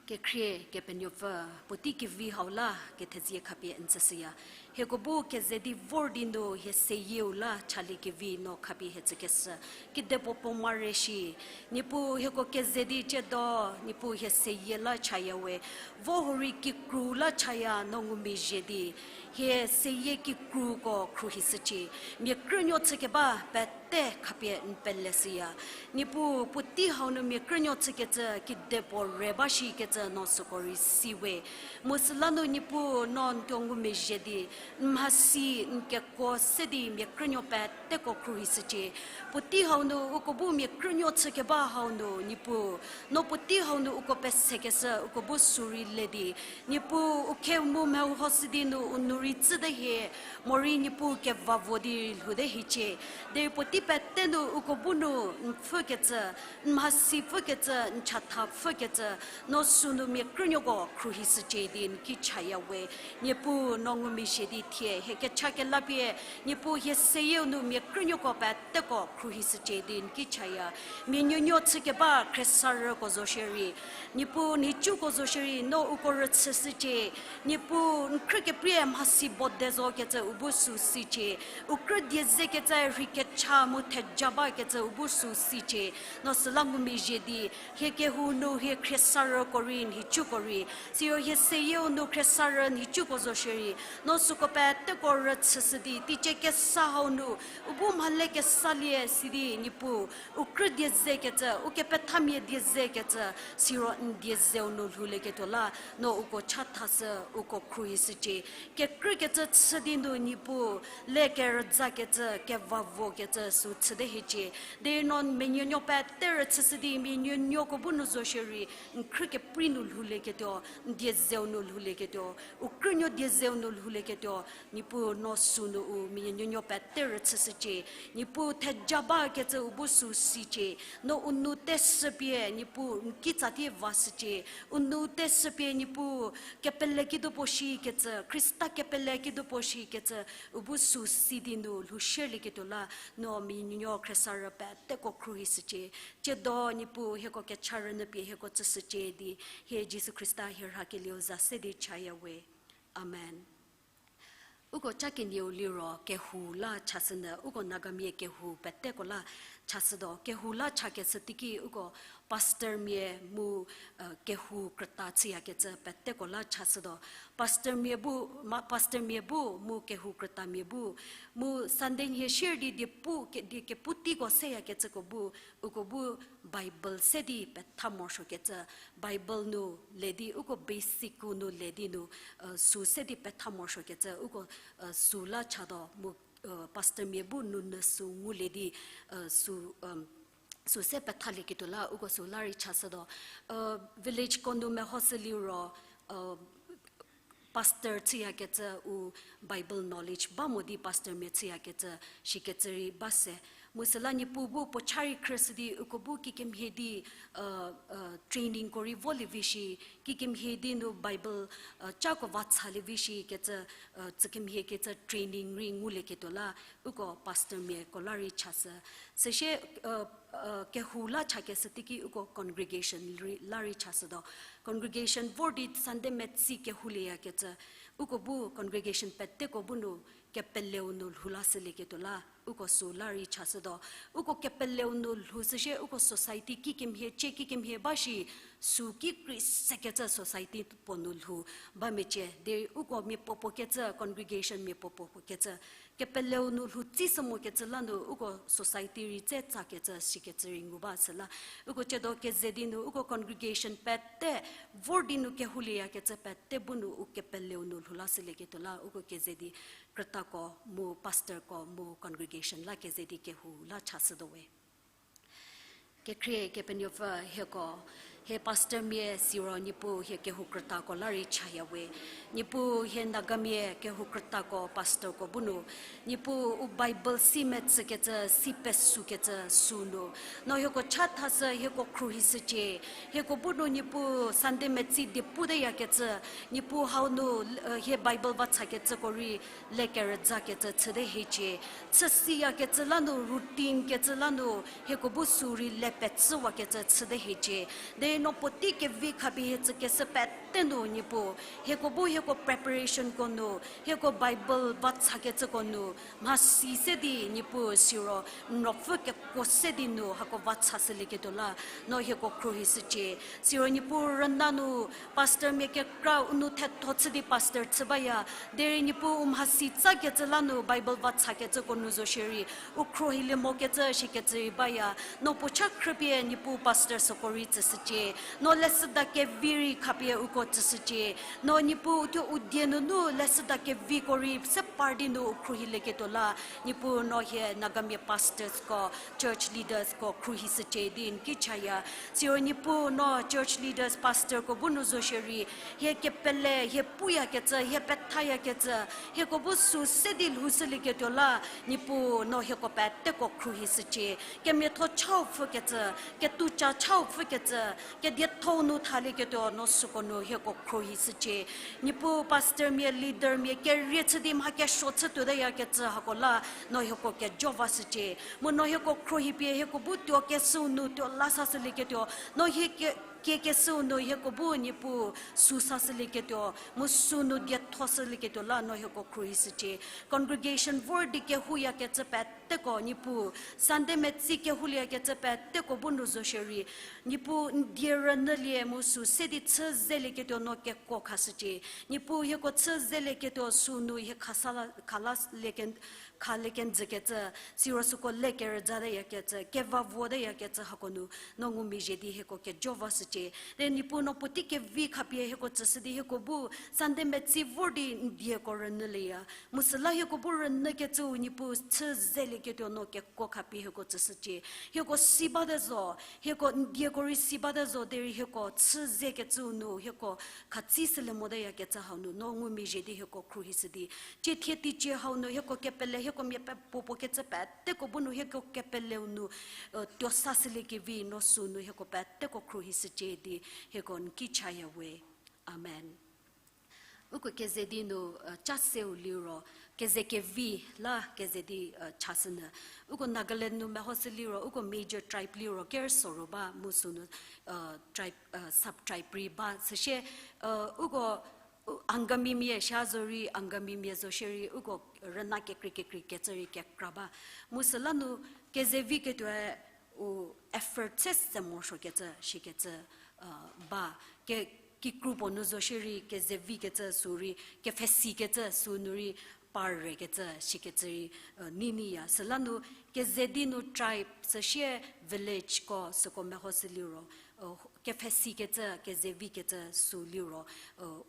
Kekhrie Kepenuopfü, puotei kevi hau la kethezie khapie n tsüshüya. Hieko bu keze di vor di nu hie seyieu la chalie kevi no khapie hie tsükeshü. Kidepuo puo mare shi, Niepuu hieko keze di tsiedo, Niepuu hie seyie la chaya we. Vo hurei kikru la chaya no ngumezhie di, hie seyie kikruko khruohishücie. Mia krünuo chükeba pete khapie n peleshüya. Niepuu puotei hau nu mia krünuo chükecü kidepuo re ba shikecü no süko rei si we. Mu süla nu Niepuu no n tuo ngumezhie di, n mhasi n kekuo se di mia krünuo peteko khruohishücie. Puotei hau nu uko bu mia krünuo chükeba hau nu Niepuu, no puotei hau nu uko pesekeshü uko bu sü rei le di, Niepuu u khemu mehouho si di nu u nou rei tsüte hie, morei Niepuu kevavo di lhoute hiecie. Derei puotei pete nu uko bu nu n pfhükecü, n mhasi pfhükecü, n chatha pfhükecü, no sünu mia krünuoko khruohishücie di n ki chaya we. Niepuu no ngumezhie di thie hie kecha kelapie, Niepuu hie seyieu nu mia krünuoko peteko khruohishücie di n ki chaya. Mia nuonuo chükeba khriesarüko zo shierei, Niepuu nhicuko zo shierei, no uko rüchüshücie. Niepuu n khrü keprie mhasi bo de zokecü u bu sü sicie. U krü die zekecü rhei kecha mu theja bakecü u bu sü sicie. No süla ngumezhie di, hie kehou nu hie khriesarüko rei nhicuko rei, siro hie seyieu nu khriesarü nhicuko zo shierei, no süko peteko rüchüshü di teicie kesa hau nu u bu mhale kesalie si di Niepuu, u krü die zekecü, u kepethamia die zekecü, siro n die zeu nu lhoulieketuo la, no uko chathashü, uko khruohishücie. Kekrükecü chü di nu Niepuu, le kerüzakecü, kevavokecü sü chüte hiecie. Derei no mia nuonuo pete rüchüshü di mia nuonuoko bu nu zo shierei, n khrü keprei nu lhoulieketuo, n die zeu nu lhoulieketuo, u krünuo die zeu nu lhoulieketuo. Niepuu no sünu u mia nuonuo pete rüchüshücie. Niepuu theja bakecü u bu sü sicie. No u nou teshüpie Niepuu n kitsa tie vashücie. U nou teshüpie Niepuu kepele kidupuo shikecü, Khrista kepele kidupuo shikecü, u bu sü si di nu lhou shierlieketuo la, no mia nuonuo khriesarü peteko khruohishücie. Tsiedo Niepuu hieko kecha rünyü pie hieko tsüshücie di, hie Jisu Khrista hie rhakelieu za se di chaya we. Amen. Uko ca kenieu liro kehou la chashünyü, uko Nagamia kehou peteko la chashütuo. Kehou la chakeshü teiki uko pastormia mu, kehou krüta chüyakecü peteko la chashütuo. Pastormia bu, ma, pastormia bu mu kehou krütamia bu, mu Sunday nhie shier di diepu, ke, die kepu teiko seyakecüko bu, uko bu Bible se di petha morosuokecü, Bible nu le di, uko basic-u nu le di nu, sü se di petha morosuokecü, uko, sü la chatuo mu, pastormia bu nounyü sü ngulie di, sü, sü se pethalieketuo la, uko sü la rei chashütuo. Villageko nu mehoshü liro, pastor chüyakecü u Bible knowledge ba mo di pastormia chüyakecü shikecü rei ba se. Mu süla Niepuu bu puo cha rei khrüshü di uko bu kikemhie di, trainingko rei volie vi shi, kikemhie di nu Bible, cako va chalie vi shikecü, tsükemhiekecü training rei ngulieketuo la, uko pastormiako la rei chashü. Süsie, kehou la chakeshü teiki uko congregation rei, la rei chashütuo. Congregation vor di Sunday metsi kehoulieyakecü, uko bu congregation peteko bu nu kepeleu nu lhou lashülieketuo la, uko sü la rei chashütuo. Uko kepeleu nu lhou süsie uko society kikemhie, cie kikemhie ba shi, sü ki kri sekecü society puo nu lhou ba mecie. Derei uko mia puopuo kecü, congregation mia puopuo kecü, kepeleu nu lhou tsishü mokecü la nu uko society rei tse tsakecü shikecü rei ngu ba süla. Uko tsiedo keze di nu uko congregation pete, vor di nu kehoulieyakecü pete bu nu u kepeleu nu lhou lashülieketuo la, uko keze di krütako mu pastorko mu congregation la keze di kehou la chashütuo we. Kekhrie Kepenuopfü hieko, hie pastormia siro Niepuu hie kehou krütako la rei chaya we. Niepuu hie Nagamia kehou krütako pastorko bu nu, Niepuu u Bible si metsükecü, si pesükecü sünu, no hieko chathashü, hieko khruohishücie. Hieko bu nu Niepuu Sunday metsi die puteyakecü, Niepuu hau nu, hie Bible va chakecüko rei lekerüzakecü chüte hiecie. Chüsiyakecü la nu, routine kecü la nu, hieko bu sü rei le petsüwakecü chüte hiecie. Derei no puotei kevi khapie hie tsükeshü pete nu Niepuu, hieko bu hieko preparationko nu, hieko Bible va chakecüko nu, mhasi se di Niepuu siro n ruopfü kekuo se di nu hako va chashülieketuo la, no hieko khruohishücie. Siro Niepuu rüna nu pastormia kekra u nou thetho chü di pastor chü baya. Derei Niepuu u mhasi tsakecü la nu Bible va chakecüko nu zo shierei, u khruohilie mokecü shikecü rei baya. No puo cha khrüpie Niepuu pastor süko rei tsüshücie. No leshüda kevi rei khapie uko tsüshücie. No Niepuu u thuo u die nunu leshüda keviko rei se par di nu u khruohilieketuo la, Niepuu no hie Nagamia pastorsko, church leadersko khruohishücie di n ki chaya. Siro Niepuu no church leaders, pastorko bu nu zo shierei, hie kepele, hie puyakecü, hie pethayakecü, hieko bu sü se di lhoushülieketuo la, Niepuu no hieko peteko khruohishücie. Kemiatho chau pfhükecü, ketouca chau pfhükecü, kedietho nu thalieketuo no süko nu hieko khruohishücie. Niepuu pastormia, leadermia kerie chü di mha kesuo chü tuoteyakecü hako la, no hieko kejo vashücie. Mu no hieko khruohipie hieko bu tuo kesüu nu tuo la sashülieketuo, no hie ke, kie kesüu nu hieko bu Niepuu sü sashülieketuo, mu sünu diethoshülieketuo la no hieko khruohishücie. Congregation vor di kehouyakecü peteko Niepuu, Sunday metsi kehoulieketuo peteko bu nu zo shierei, Niepuu n die rünyülie mu sü se di chü zelieketuo no kekuo khashücie. Niepuu hieko chü zelieketuo sünu hie khasa la, khala lie ke, khale kenjükecü, siro süko le kerüzateyakecü, keva voteyakecü hako nu, no ngumezhie di hieko kejo vashücie. Te Niepuu no puotei kevi khapie hieko tsüshü di hieko bu, Sunday metsi vor di n dieko rünyülieya. Mu süla hieko bu rünyükecüu Niepuu chü zelieketuo no kekuo khapie hieko tsüshücie. Hieko si bate zo, hieko n dieko rei si bate zo derei hieko chü zekecüu nu hieko khatsi sülie moteyakecü hau nu, no ngumezhie di hieko khruohishü di. Cie thie teicie hau nu hieko kepele, hieko mia pepuopuo kecü peteko bu nu hieko kepeleu nu, tuo sashüliekevi no sünu hieko peteko khruohishücie di, hieko n ki chaya we. Amen. Uko keze di nu, cha seu liro, keze kevi la keze di, chashünyü. Uko Nagaland nu mehoshü liro, uko major tribe liro, ker soro ba mu sünu, tribe, sub tribe rei ba. Süsie, uko, Angamimia shie zo rei, Angamimia zo shierei, uko rüna kekrei kekrei kecü rei kekra ba. Mu süla nu, keze viketuoe, u effort se se morosuokecü, shikecü, ba. Ke, kikru puo nu zo shierei, keze vikecü sü rei, kepfhesikecü sünu rei, par rekecü, shikecü rei, niniya. Süla nu, keze di nu tribe, süsie villageko süko mehoshü liro, kepfhesikecü, keze vikecü sü liro,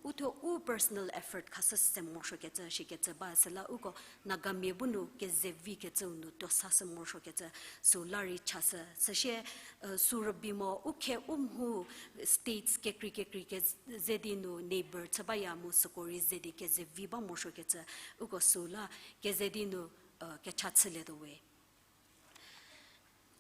uthuo u personal effort khashü se morosuokecü, shikecü ba. Süla uko Nagamia bu nu keze vikecüu nu tuo sashü morosuokecü sü la rei chashü. Süsie, sü rübei mo u khe u mhu states kekrei kekrei keze di nu neighbor chü baya mu süko rei ze di keze vi ba morosuokecü uko sü la keze di nu, kecha chülietuo we.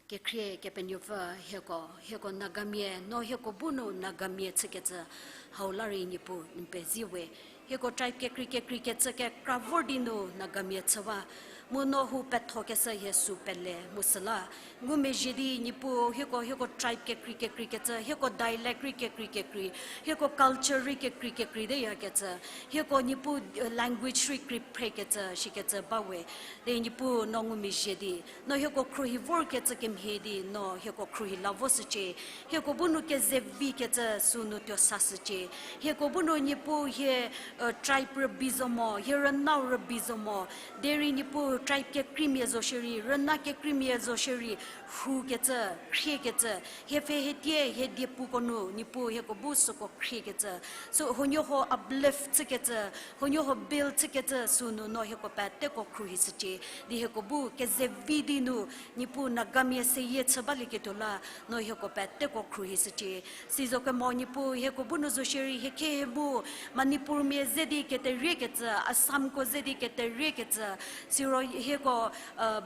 Kekhrie Kepenuopfü hieko, hieko Nagamia, no hieko bu nu Nagamia chükecü hau la rei Niepuu n pezie we. Hieko tribe kekrei kekrei kecü kekra vor di nu Nagamia chü ba. Mu no hu pethokeshü hie sü pele mu süla. Ngumezhie di Niepuu hieko, hieko tribe kekrei kekrei kecü, hieko dialect rei kekrei kekrei, hieko culture rei kekrei kekrei deyakecü, hieko Niepuu, language rei kekreikecü, shikecü ba we. Di Niepuu no ngumezhie di, no hieko khruohi vorkecü kemhie di, no hieko khruohi la voshücie. Hieko bu nu keze vikecü sünu tuo sashücie. Hieko bu nu Niepuu hie, tribe rübei zo mo, hie rünau rübei zo mo. Derei Niepuu tribe kekreimia zo shierei, rüna kekreimia zo shierei, rhukecü, khriekecü, hie pfhe hie tie, hie diepuko nu, Niepuu hieko bu süko khriekecü. Sü huoniehuo uplift chükecü, huoniehuo build chükecü sünu no hieko peteko khruohishücie. Di hieko bu keze vi di nu, Niepuu Nagamia seyie chü balieketuo la, no hieko peteko khruohishücie. Sizo kemo Niepuu hieko bu nu zo shierei hie khe hie mu, Manipurmia ze di keteriekecü, Assamko ze di keteriekecü, siro hieko,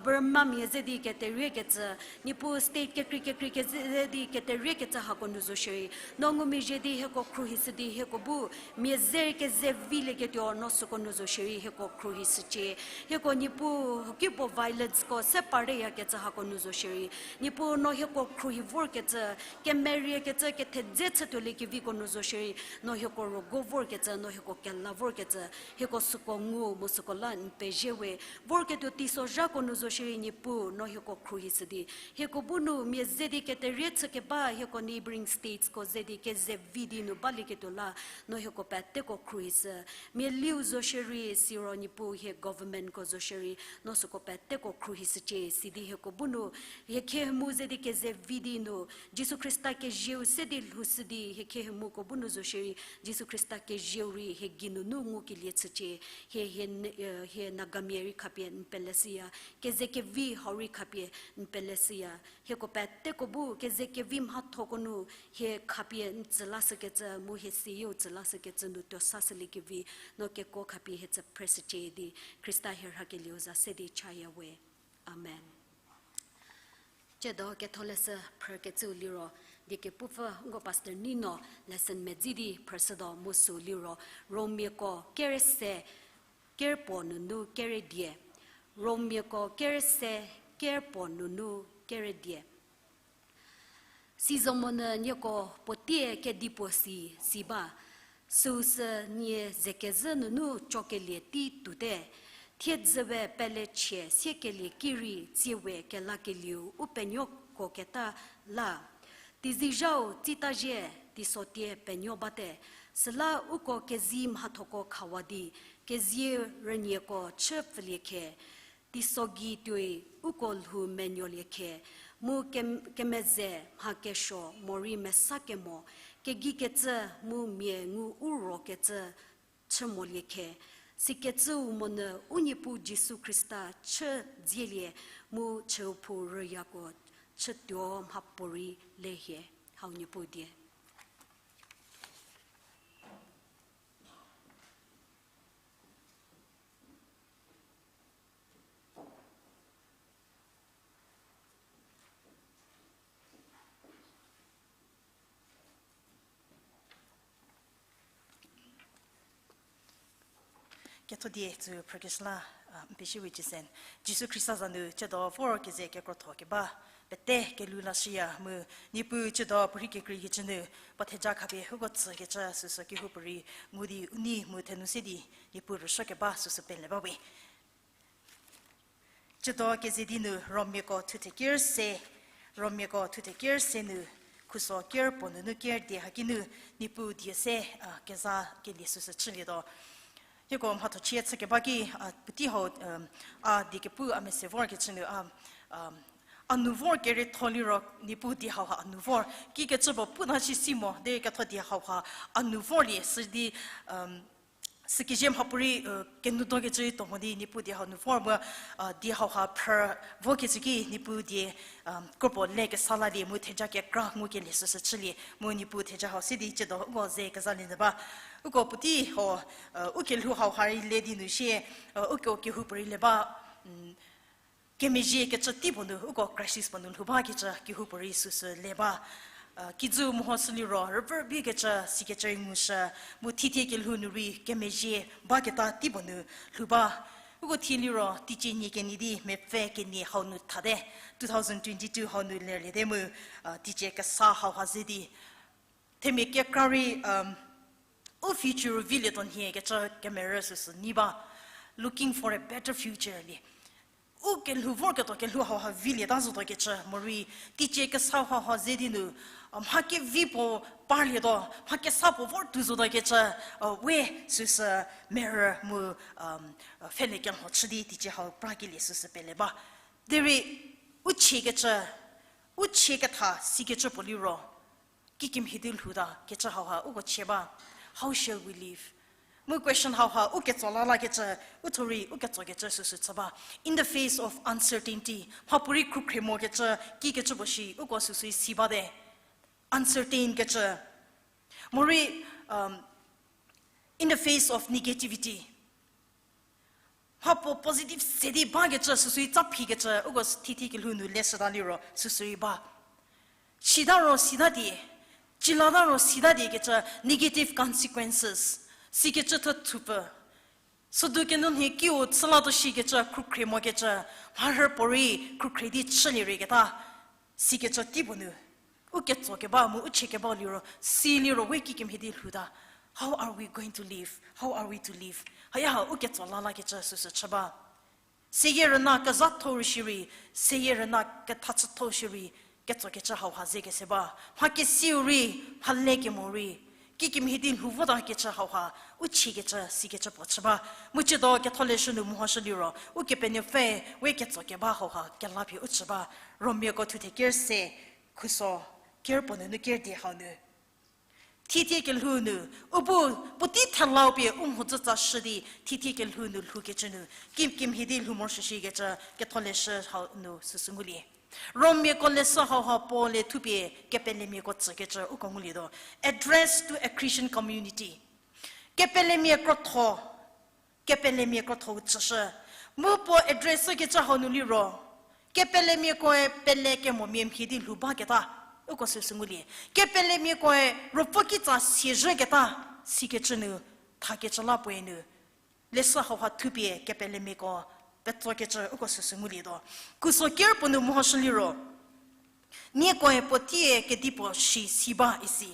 Burmamia ze di keteriekecü, Niepuu state kekrei kekrei keze di keteriekecü hako nu zo shierei, no ngumezhie di hieko khruohishü di hieko bu, mia ze rei keze vilieketuo no süko nu zo shierei hieko khruohishücie. Hieko Niepuu huokipuo violenceko se parteyakecü hako nu zo shierei, Niepuu no hieko khruohi vorkecü, kemeriekecü, kethedze chütuoliekeviko nu zo shierei, no hieko rügo vorkecü, no hieko kela vorkecü, hieko süko ngu mu süko la n pezie we. Vorketuo teisozhako nu zo shierei Niepuu no hieko khruohishü di, hieko bu nu mia ze di keterie chükeba hieko neighbouring statesko ze di keze vi di nu balieketuo la, no hieko peteko khruohishü. Mialiu zo shierei siro Niepuu hie governmentko zo shierei, no süko peteko khruohishücie sidi hieko bu nu, hie khe hie mu ze di keze vi di nu, Jisu Khrista kezieu se di lhoushü di hie khe hie muko bu nu zo shierei, Jisu Khrista kezieu rei hie geinunu ngukelie chücie, hie, hie, hie Nagamia rei khapie n peleshüya, keze kevi hau rei khapie n peleshüya, hieko peteko bu keze kevi mhathoko nu hie khapie n tsülashükecü mu hie seyieu tsülashükecü nu tuo sashüliekevi, no kekuo khapie hie tsü phreshücie di, Khrista hie rhakelieu za se di chaya we. Amen. Tsiedo ketholeshü phrükecüu liro, die kepupfü nko Pastor Nino lesson medzi di phrüshütuo mu sü liro, Romiako kere se, ker puo nunu kere die. Romiako kere se, ker puo nunu kere die. Sizomonyü nieko puotei kedipuo si, si ba. Süusü nie zekezhü nunu cokelie tei tuote. Thiedzü we pelechie siekelie ki rei tsie we kelakelieu u penuokoketa la. Teizizhau tsitazhie teisotie penuo bate. Süla uko kezi mhathoko khawa di, kezie rünieko chü pfülie khe. Iso gei tuoi uko lhou menuolie khe, mu kem-, kemeze mha kesuo morei mesa kemo, kegei kecü mu mia ngu u ro kecü chü molie khe, sikecüu monyü u Niepuu Jisu Khrista chü dzielie mu chüu phou rüyako chütuo mhapuorei le hie. Hau Niepuu die. Ketho die tsü phrükeshü la, a, n pezie we Jisu. Jisu Khrista za nu tsiedo vor keze kekrotho keba, pete kelhou lashüya mu, Niepuu tsiedo puorhi kekreikecü nu, puo theja khapie uko tsükecü süsü kehoupuorei ngu di u nei mu thenu se di, Niepuu rüsuo keba süsü pele ba we. Tsiedo keze di nu Romiako thuthe ker se, Romiako thuthe ker se nu, khuso ker puo nunu ker die haki nu, Niepuu die se, a, keza kelie süsü chülietuo. Hieko mhatho chie chü keba ki, a, puotei hau, um, a die kepu a mese vorkecü nu, a, um, a nu vor kerietho liro, Niepuu die hauha a nu vor. Kikecü puo pu na shi si mo, derei ketho die hauha a nu vorlie, sidi, um, sükezhie mhapuorei, e, kenudo kecü tuo mo di Niepuu die hau nu vor mu, a, die hauha phrü vokecü ki Niepuu die, a, kropuo le kesa lalie mu theja kekra ngukelie süsü chülie mu Niepuu theja hau se di tsiedo uko ze kezalie nyü ba. Uko puotei ho, e, ukelhou hauha rei le di nu shie, e, uko kehoupuorei le ba, mm, kemezhie kecü tei puo nu, uko crisis puo nu lhou bakecü kehoupuorei süsü le ba. A, kijü mehoshü liro, rüpfü bikecü, sikecü rei ngushü, mu thithie kelhou nu rei kemezhie baketa tei puo nu lhou ba. Uko thie liro, teicie nie kenie di mepfü kenie hau nu thate, two thousand twenty-two hau nu lerliete mu, a, teicie kesa hauha ze di themia kekra rei, um, u future vilietuo nhie kecü kemerü süsü nyi ba, looking for a better future le. U kelhou vorketuo kelhou hauha vilieta zotuo kecü, morei teicie kesa hauha ze di nu, a, mha kevi puo parlietuo, mha kesa puo vor tuo zotuo kecü, a, we süsü merü mu, um, a, pfhele kelho chü di teicie hau prakelie süsü pele ba. Derei u chiekecü, u chie ketha sikecü puo liro, kikemhie di lhouta kecü hauha uko chie ba, how shall we live? Mu question hauha u ketso la lakecü, u thuo rei u ketso kecü süsü chü ba. In the face of uncertainty, mhapuorei khrükhrie mokecü, kikecü puo shi uko süsü si bate. Uncertain kecü. Morei, um, in the face of negativity, mhapuo positive se di bakecü süsü tsa phikecü, uko thithie kelhou nu leshüta liro süsü rei ba. Sita ro sita die, cilata ro sita die kecü negative consequences, sikecü thü thupfü. Sodu kenu nhie kiu chülatuo shikecü khrükhrie mokecü, mharhü puorei khrükhrie di chülie rei keta, sikecü tei puo nu u ketso keba mu u chie keba liro, si liro we kikemhie di lhouta. How are we going to live? How are we to live? Haya ha u ketso la lakecü süsü chü ba. Seyie rüna kezhatho rei shierei, seyie rüna kethachütho shierei, ketsokecü hauha ze kese ba. Mha kesiu rei, mha le kemo rei, kikemhie di lhou vota kecü hauha, u chiekecü, sikecü puo chü ba. Mu ciedo ketholeshü nu mehoshü liro, Ukepenuopfü we ketso keba hauha, kelapie u chü ba. Romiako thuthe ker se, khuso, ker puo nunu ker die hau nu. Thithie kelhou nu, u bu, puotei thelau pie u mhodzütsa shü di, thithie kelhou nu lhoukecü nu, kikemhie di lhou morosuo shikecü, ketholeshü hau nu süsü ngulie. Romiako leshü hauha Paul-e thupie kepelemiako tsükecü uko ngulietuo. Address to a Christian community. Kepelemia krotho, kepelemia krotho-u tsüshü. Mu puo address kecü hau nu liro, kepelemiakoe pele kemomia mhie di lhou baketa, uko süsü ngulie. Kepelemiakoe ruopfü kitsa siezhüketa, sikecü nu, thakecü la puoe nu. Leshü hauha thupie kepelemiako petsokecü uko süsü ngulietuo. Khuso ker puo nu mehoshü liro, niekoe puo tie kedipuo shi si ba isi.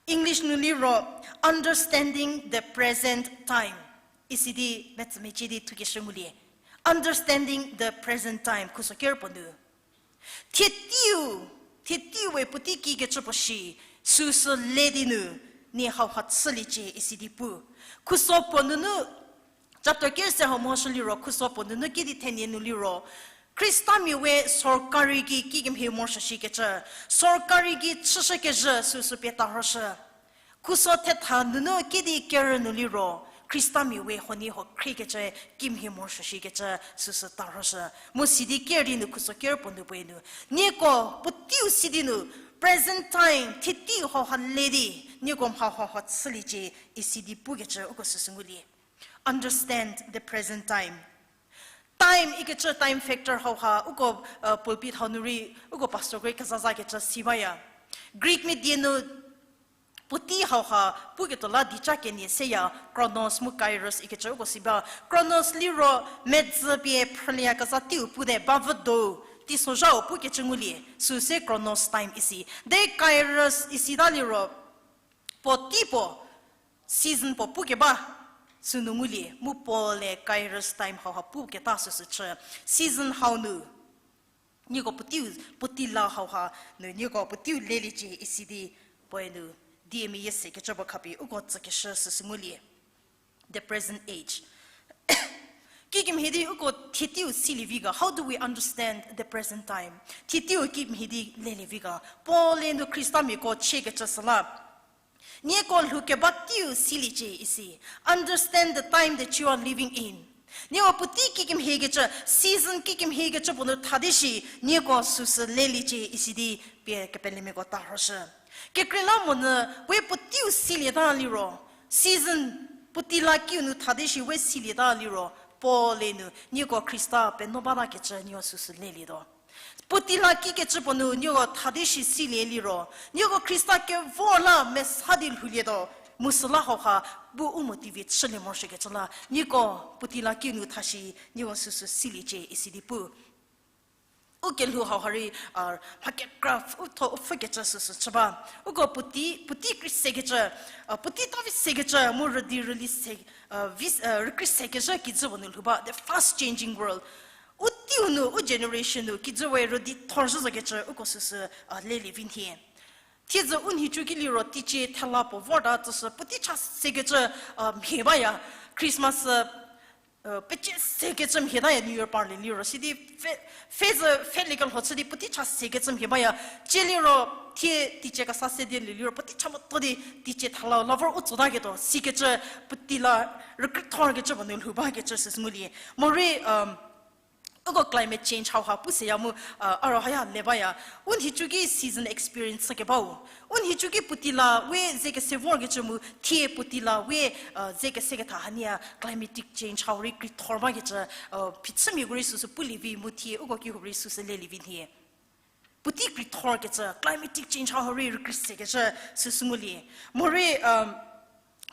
English nu liro, understanding the present time. Isi di metsümecie di thukeshü ngulie. Understanding the present time, khuso ker puo nu. Thie teiu, thie teiu we puotei kikecü puo shi, süsü le di nu, nie hauha chüliecie isi di pu. Khuso puo nunu, Chapter ker se hau morosuo liro, khuso puo nunu kidi thenie nu liro, Khristamia we sorkari gei kikemhie morosuo shikecü, sorkari gei chüshükezhü süsü pie tarhoshü. Khuso thetha nunu kidi kerü nu liro, Khristamia we huonie huo khriekecü kimhie morosuo shikecü süsü tarhoshü. Mu sidi ker di nu khuso ker puo nu puoe nu, nieko puoteiu sidi nu, present time, thie teiu hauha le di, nieko mha hauha chüliecie, isidi pukecü uko süsü ngulie. Understand the present time. Time ikecü time factor hauha, uko pulpit hau nu rei, uko pastor ko rei kezazakecü si baya. Greek mia die nu puotei hauha puketuo la dieca kenie seya, chronos mu kairos ikecü uko si ba. Chronos liro medzü pie phrülieyakezha teiu pute, bavü dou, teisozhau pukecü ngulie, süse chronos time isi. De kairos isita liro, puotei puo, season puo pukeba, sünu ngulie, mu Paul-e kairos time hauha puketa süsü chü. Season hau nu, nieko puoteiu, puotei la hauha nu nieko puoteiu leliecie isidi, puoe nu, diemia yie sekecü puo khapie uko tsükeshü süsü ngulie. The present age. Kikemhie di uko thie teiu silie vi ga, how do we understand the present time? Thie teiu kikemhie di lelie vi ga, Paul-e nu Khristamiako chiekecü süla, nieko lhoukeba teiu siliecie isi. Understand the time that you are living in. Nieko puotei kikemhiekecü, season kikemhiekecü puo nu thadi shi, nieko süsü leliecie isidi pie kepelemiako tarhoshü. Kekreilamonyü we puoteiu silieta liro, season puotei la kiu nu thadi shi we silieta liro, Paul-e nu nieko Khrista penuo batakecü nieko süsü lelietuo. Puotei la kikecü puo nu nieko thadi shi silie liro, nieko Khrista kevor la mesa di lhoulietuo, mu süla hauha bu u motivate chülie morosuokecü la, nieko puotei la kiu nu tha shi nieko süsü siliecie isidi pu. U kelhou hauha rei, mha kekra u tho u pfhükecü süsü chü ba. Uko puotei, puotei kri sekecü, puotei ta vi sekecü, mu rüdi rüli se, rükri sekecü kijü puo nu lhou ba, the fast changing world. U teiu nu, u generation nu, kijü we rüdi thor zhü zokecü, uko süsü, lelie vi nhie. Thiedzü u nhicu ki liro teicie thela puo vorta tsüshü puotei cha sekecü, mhie baya, Christmas, pecie sekecü mhie taya New Year parlie liro, sidi pfhe, pfhe zü pfhelie kelho chü di puotei cha sekecü mhie baya, cie liro thie teicie kesa se di lie liro puotei cha moto di teicie thela la vor u tsotaketuo, sikecü puotei la rükrie thorkecü puo nu lhou bakecü süsü ngulie. Morei, uko climate change hauha pu seya mu, a ro haya le baya. U nhicu ki season experience chükebau. U nhicu ki puotei la we ze kese vorkecü mu thie puotei la we, ze kese ketha hanie climatic change hau rei krie thor bakecü, phichümiako rei süsü pulie vi mu thie uko kehou rei süsü lelie vi nhie. Puotei krie thorkecü, climatic change hau rei rükrie sekecü süsü ngulie. Morei,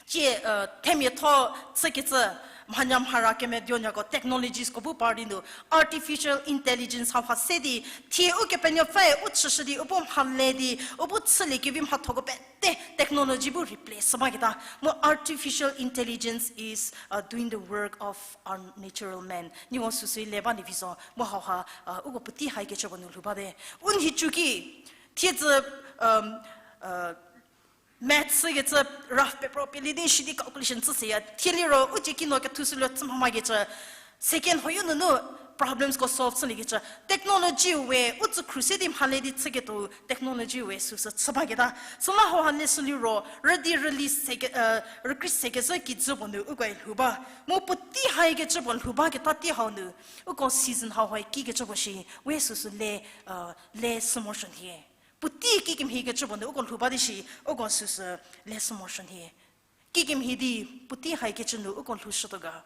cie, themiatho chükecü, mhanya mhara kemeduonyako technologiesko bu par di nu, artificial intelligence hauha se di, thie Ukepenuopfüe u chüshü di, u bu mhale di, u bu chüliekevi mhathoko pete technology bu replace baketa. Mu artificial intelligence is, doing the work of our natural man. Nieko süsü le ba ni vi zo, mu hauha, uko puotei haikecü puo nu lhou bate. U nhicu ki, thiedzü, maths kecü rough paper pielie di shidi calculation chü seya. Thie liro u cie kino kethushülie chü mhamakecü, second hoyo nunu problemsko solve chüliekecü. Technology we u tsükhru se di mhale di chüketuo technology we süsü chü baketa. Süla hauha leshü liro, rüdi rüli seke, rükrie sekecü kijü puo nu ukoe lhou ba. Mu puotei haikecü puo lhou baketa tei hau nu, uko season hauha kikecü puo shi, we süsü le, le sü morosuo nhie. Puotei kikemhiekecü puo nu uko lhou ba di shi, uko süsü le sü morosuo nhie. Kikemhie di puotei haikecü nu uko lhoushütuo ga.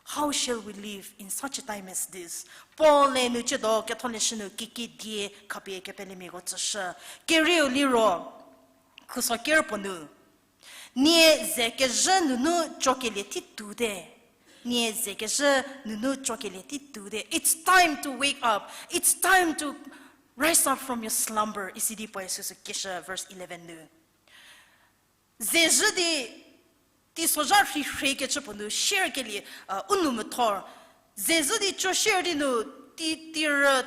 How shall we live in such a time as this? Paul-e nu ciedo ketholeshü nu kikidie khapie kepelemiako tsüshü. Kerieu liro, khuso ker puo nu, nie ze kezhü nunu cokelie tei tuote. Nie ze kezhü nunu cokelie tei tuote. It's time to wake up. It's time to rise up from your slumber. Isidi puoe süsü keshü verse eleven nu. Zezhü di teisozha rhirhie kecü puo nu share kelie, u nou methor. Zezhü di co share di nu, ti, tirü,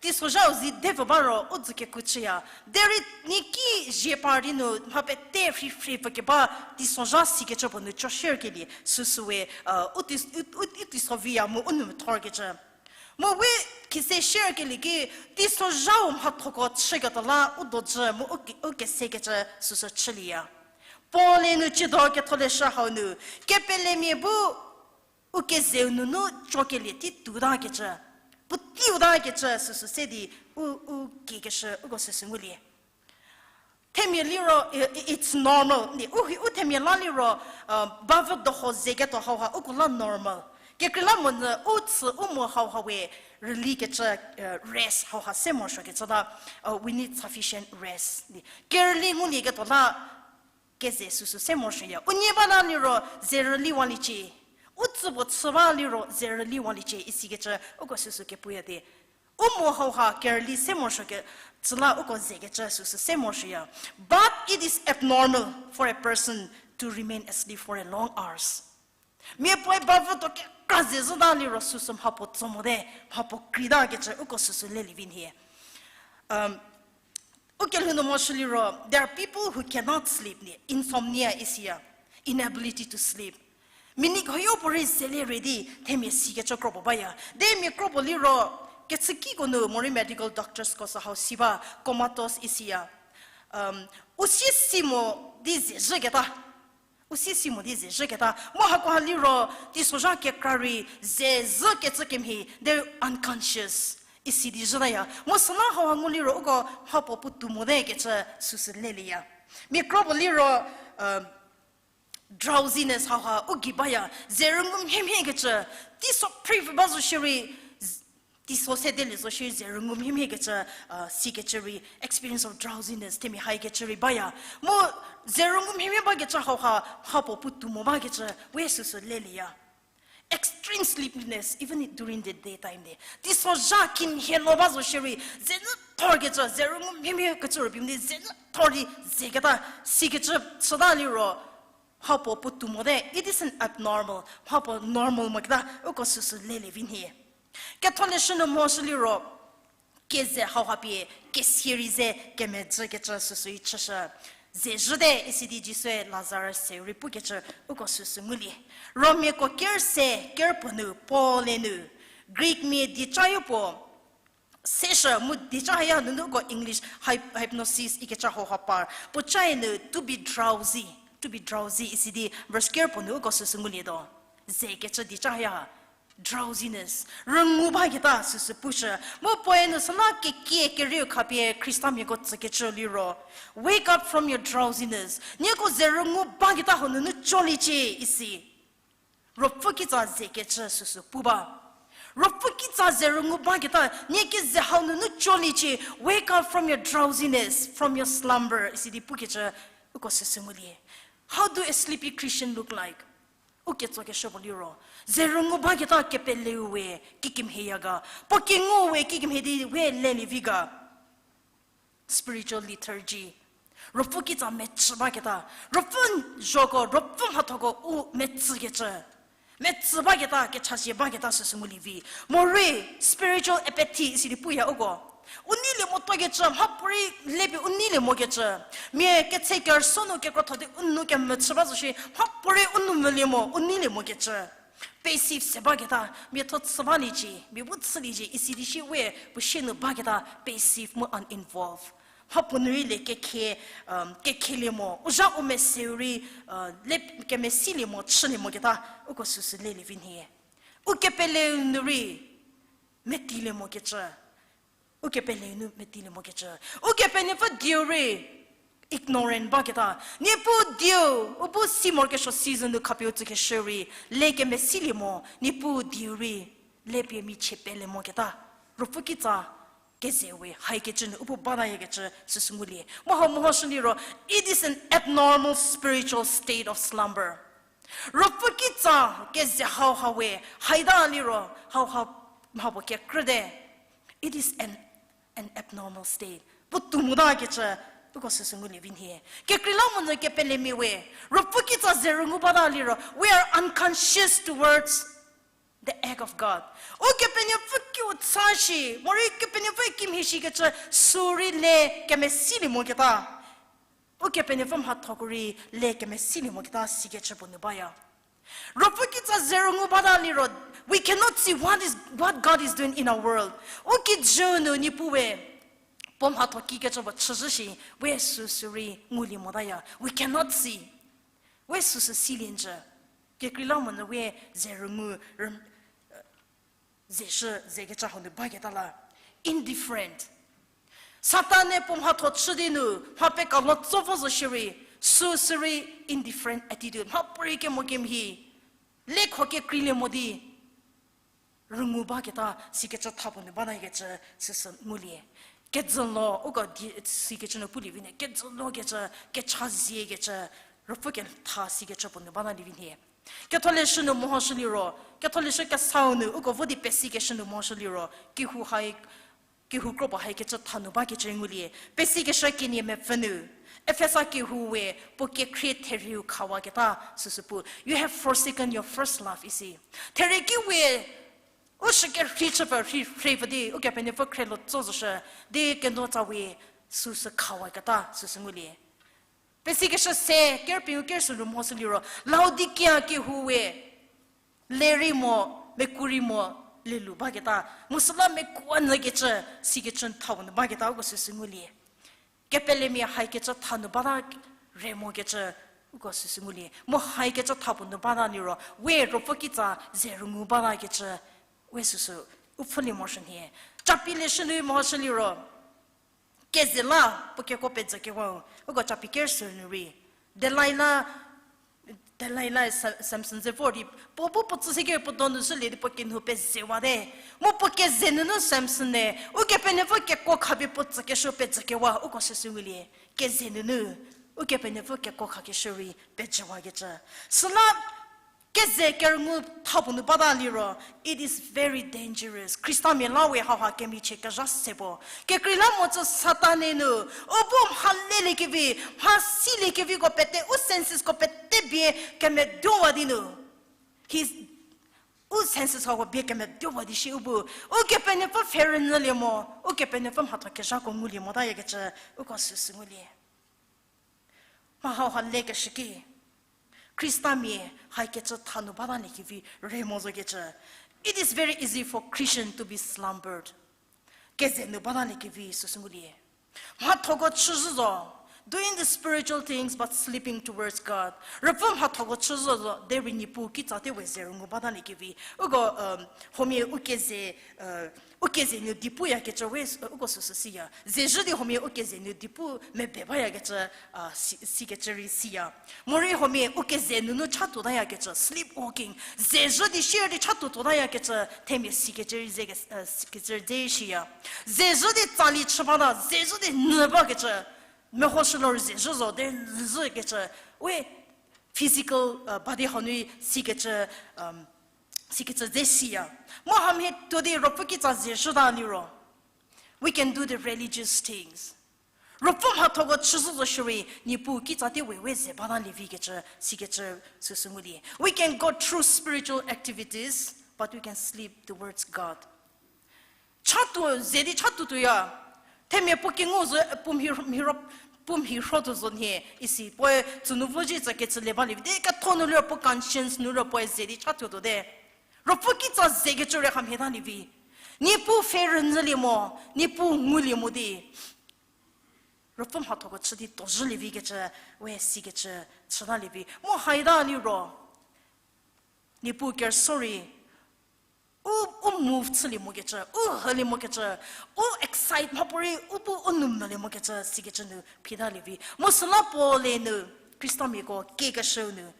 Teisozhau zi depfü ba ro u dzü keku chüya. Derei niaki zie par di nu mha pete rhei phrepfü keba teisozha sikecü puo nu cho share kelie süsü we, u tei-, u, u, u teiso viya mu u nou thorkecü. Mu we khise share kelie ki, teisozhau mhathoko chüketuo la u dojü mu u ke-, u kesekecü süsü chülieya. Paul-e nu ciedo Ketholeshü hau nu, kepelemia bu u kezeu nunu chokelie tei tuotakecü, puotei tuotakecü süsü se di u, u kiekeshü uko süsü ngulie. Themia liro, i-, i-, it's normal. Di u hi u themia la liro, bavü doho ze ketuo hauha uko la normal. Kekreilamonyü u tsü u mo hauha we rülikecü, rest hauha se morosuokecü la, we need sufficient rest. Di kerüli ngulieketuo la keze süsü se morosuoya. U nie bata liro ze rüliwaliecie. U tsü puo chü ba liro ze rüliwaliecie isikecü uko süsü kepuya di. U mo hauha kerüli se morosuokecü la uko zekecü süsü se morosuoya. But it is abnormal for a person to remain asleep for a long hours. Mia puoe bavü do kekra ze zhüta liro süsü mhapuo tso mote, mhapuo kreitakecü uko süsü lelie vi nhie. U kelhou nu mo shü liro, there are people who cannot sleep, ni insomnia isiya, inability to sleep. Minute hoyo puorei zelie rei di themia sikecü kro puo baya. De mia kro puo liro, kechükiko nu morei medical doctorsko sü hau si ba, comatose isiya. U sie si mo di ze zhüketa. U sie si mo di ze zhüketa. Mu hakoha liro, teisozha kekra rei ze zhükecü kemhie, they're unconscious isi di zhütaya. Mu süla hauha ngu liro uko mhapuo puotou mote kecü süsü lelieya. Mia kro puo liro, drowsiness hauha u gei baya, ze rüngumhiemhiekecü, teiso phripfü ba zo shierei, teiso sedelie zo shierei ze rüngumhiemhiekecü, sikecü rei, experience of drowsiness themia haikecü rei baya. Mu ze rüngumhiemhie bakecü hauha mhapuo puotou mo bakecü we süsü lelieya. Extreme sleepiness, even during the daytime de. Teisozha kimhie lo ba zo shierei, zenyü thorkecü, ze rüngumhiemhiekecü rübei mo di, zenyü thor di zeketa, sikecü chüta liro, mhapuo puotou mote, it isn't abnormal, mhapuo normal moketa, uko süsü lelie vi nhie. Ketholeshü nu mo shü liro, keze hauha pie, kesie rei ze kemedzükecü süsü rei chüshü. Ze zhüte isi di Jisue Lazarus se rei pukecü uko süsü ngulie. Rommiako ker se, ker puo nu, Paul-e nu, Greekmia dieca yopuo seshü mu dieca haya nunu uko English hyp-, hypnosis ikecü hauha par. Puo cae nu to be drowsy, to be drowsy isi di verse ker puo nu uko süsü ngulietuo. Zekecü dieca haya, drowsiness. Rüngou baketa süsü pushü. Mu puoe nu süla kekie kerieu khapie Khristamiako tsükecü liro, wake up from your drowsiness. Nieko ze rüngou baketa hau nunu coliecie isi. Ruopfü kitsa zekecü süsü pu ba. Ruopfü kitsa ze rüngou baketa, nie keze hau nunu coliecie, wake up from your drowsiness, from your slumber isi di pukecü uko süsü ngulie. How do a sleepy Christian look like? U ketsokeshü puo liro, ze rüngou baketa kepeleu we kikemhie ya ga, puo kengu we kikemhie di we lelie vi ga. Spiritual lethargy. Ruopfü kitsa mechü baketa, ruopfü zhoko, ruopfü mhathoko u metsükecü, metsü baketa, kechachie baketa süsü ngulie vi. Morei spiritual apathy isi di puya uko. U neilie motokecü, mhapuorei lepie u neilie mokecü. Mia ketse kerüso nu kekrotho di u nou kemechü ba zo shi, mhapuorei u nou melie mo, u neilie mokecü. Passive se baketa, mia tho chü baliecie, mia bu chüliecie isi di shi we puo sie nu baketa passive mu uninvolved. Mhapuo nu rei le kekhie, kekhelie mo, u zha u meseu rei, le kemesilie mo, chülie moketa, uko süsü lelie vi nhie. U kepeleu nu rei metilie mokecü. U kepeleu nu metilie mokecü. U kepenuopfü dieu rei ignorant baketa. Niepuu dieu, u bu si morokesuo season nu khapie u tsükeshü rei, le kemesilie mo, Niepuu dieu rei, le pie michie pele moketa. Ruopfü kitsa keze we, haikecü nu u bu batayakecü süsü ngulie. Mu hau mehoshü liro, it is an abnormal spiritual state of slumber. Ruopfü kitsa keze hauha we, haita liro, hauha mhapuo kekrüte. It is an, an abnormal state. Puotou motakecü, uko süsü ngulie vi nhie. Kekreilamonyü kepelemia we, ruopfü kitsa ze rüngou bata liro, we are unconscious towards God. The act of God. Ukepenuopfü kiu tsa shi, morei Kepenuopfü kimhie shikecü sürei le kemesilie moketa. Ukepenuopfü mhathoko rei le kemesilie moketa sikecü puo nu baya. Ruopfü kitsa ze rüngou bata liro, we cannot see what is, what God is doing in our world. U kijü nu Niepuu we puo mhatho kikecü puo chüzhü shi, we süsü rei ngulie motaya. We cannot see. We süsü silie njü. Kekreilamonyü we ze rüngou, rüm-, zeshü, zekecü hau nu baketa la. Indifferent. Satan-e puo mhatho chü di nu, mha pekalo tso vo zo shierei, süsü rei indifferent attitude. Mhapuorei kemo kemhie, lekho kekreilie mo di, rüngou baketa sikecü tha puo nu bata kecü süsü ngulie. Kejülo, uko di sikecü nu pulie vi nhie, kejülo kecü, kecha zie kecü, ruopfü ketha sikecü puo nu bata lie vi nhie. Ketholeshü nu mehoshü liro, ketholeshü kesau nu, uko vo di pesikeshü nu mehoshü liro, kehou hai, kehou kro puo haikecü tha nu bakecü ngulie. Pesikeshü kenie mepfü nu, Efesa kehou we puo kekhrie therieu khawaketa süsü pu. You have forsaken your first love, isi. Therie ki we, u shükerhei chüpfü rhei, rhei pfü di, Ukepenuopfü khrielo tso zoshü, di keno tsa we süsü khawaketa süsü ngulie. Pesikeshü se, kerpie u kersü nu mehoshü liro, Laodikia kehou we, le rei mo, meku rei mo, lelu baketa, mu süla mekuanyükecü, sikecü tha puo nu baketa, uko süsü ngulie. Kepelemia haikecü tha nu bata re mokecü, uko süsü ngulie. Mu haikecü tha puo nu bata liro, we ruopfü kitsa ze rüngou batakecü, we süsü u pfhülie morosuo nhie. Capi leshü nu mehoshü liro, keze la puo keko pejü kewau, uko capi kersü nu rei. Delaila, Delaila Sa-, Samson ze vor di, puo bu puo tsü se ker puo donu shülie di puo kenhu pezewate. Mu puo keze nunu Samson-e, Ukepenuopfü keko khapie puo tsükeshü pejü kewa, uko süsü ngulie. Keze nunu, Ukepenuopfü keko khakeshü rei pejüwakecü. Süla, keze kerüngou tha puo nu bata liro, it is very dangerous. Khristamia la we hauha kemichie kezha se puo. Kekreilamonyü Satan-e nu, u bu mha leliekevi, mha siliekeviko pete, u sensesko pete bie kemedowa di nu. He's, u senses hako bie kemedowa di shi u bu, Ukepenuopfü pfhe rünyülie mo, Ukepenuopfü mhatho kezhako ngulie motayakecü, uko süsü ngulie. Mha hauha lekeshü ki, Khristamia haikecü tha nu bataliekevi re mo zokecü. It is very easy for Christian to be slumbered. Keze nu bataliekevi süsü ngulie. Mhathoko chüzhü zo, doing the spiritual things but sleeping towards God. Ruopfü mhathoko chüzhü zo, derei Niepuu kitsa te we ze rüngou bataliekevi. Uko, um, huomia u keze, uh, u keze nu di puyakecü we, uh, uko süsü siya. Zezhü di huomia u keze nu di pu mebe bayakecü, uh, si-, sikecü rei siya. Morei huomia u keze nunu chatuotayakecü, sleepwalking. Zezhü di sier di chatuotuotayakecü, themia sikecü rei ze ke-, uh, sikecü rei ze shiya. Zezhü di tsali chü bata, zezhü di nyü bakecü, mehoshü lor zezhü zo, de nyü zhükecü, we physical, uh, body hau nu sikecü, um, sikecü ze siya. Mu hamhie tuo di ruopfü kitsa zezhüta liro, we can do the religious things. Ruopfü mhathoko chüzhü zo shierei, Niepuu kitsa te we we ze batalievikecü, sikecü süsü ngulie. We can go through spiritual activities, but we can sleep towards God. Chatuo, ze di chatuotuoya. Themia puo kengu zo, puo mhi, mhi ro, puo mhi rhotuo zo nhie, isi, puoe tsünu voji tsükecü le balievi. De ketho nu liro puo conscience nu liro puoe ze di chatuotuo de. Ruopfü kitsa zekecü rei hamhie talievi. Niepuu pfhe rünyülie mo, Niepuu ngulie mo di. Ruopfü mhathoko chü di tuozhülievikecü, we sikecü chütalievi. Mu haita liro, Niepuu kerüsuo rei, u, u move chülie mokecü, u hülie mokecü, u excite mhapuorei u bu u nou mvülie mokecü, sikecü nu phitalievi. Mu süla Paul-e nu, Khristamiako kiekeshüu nu,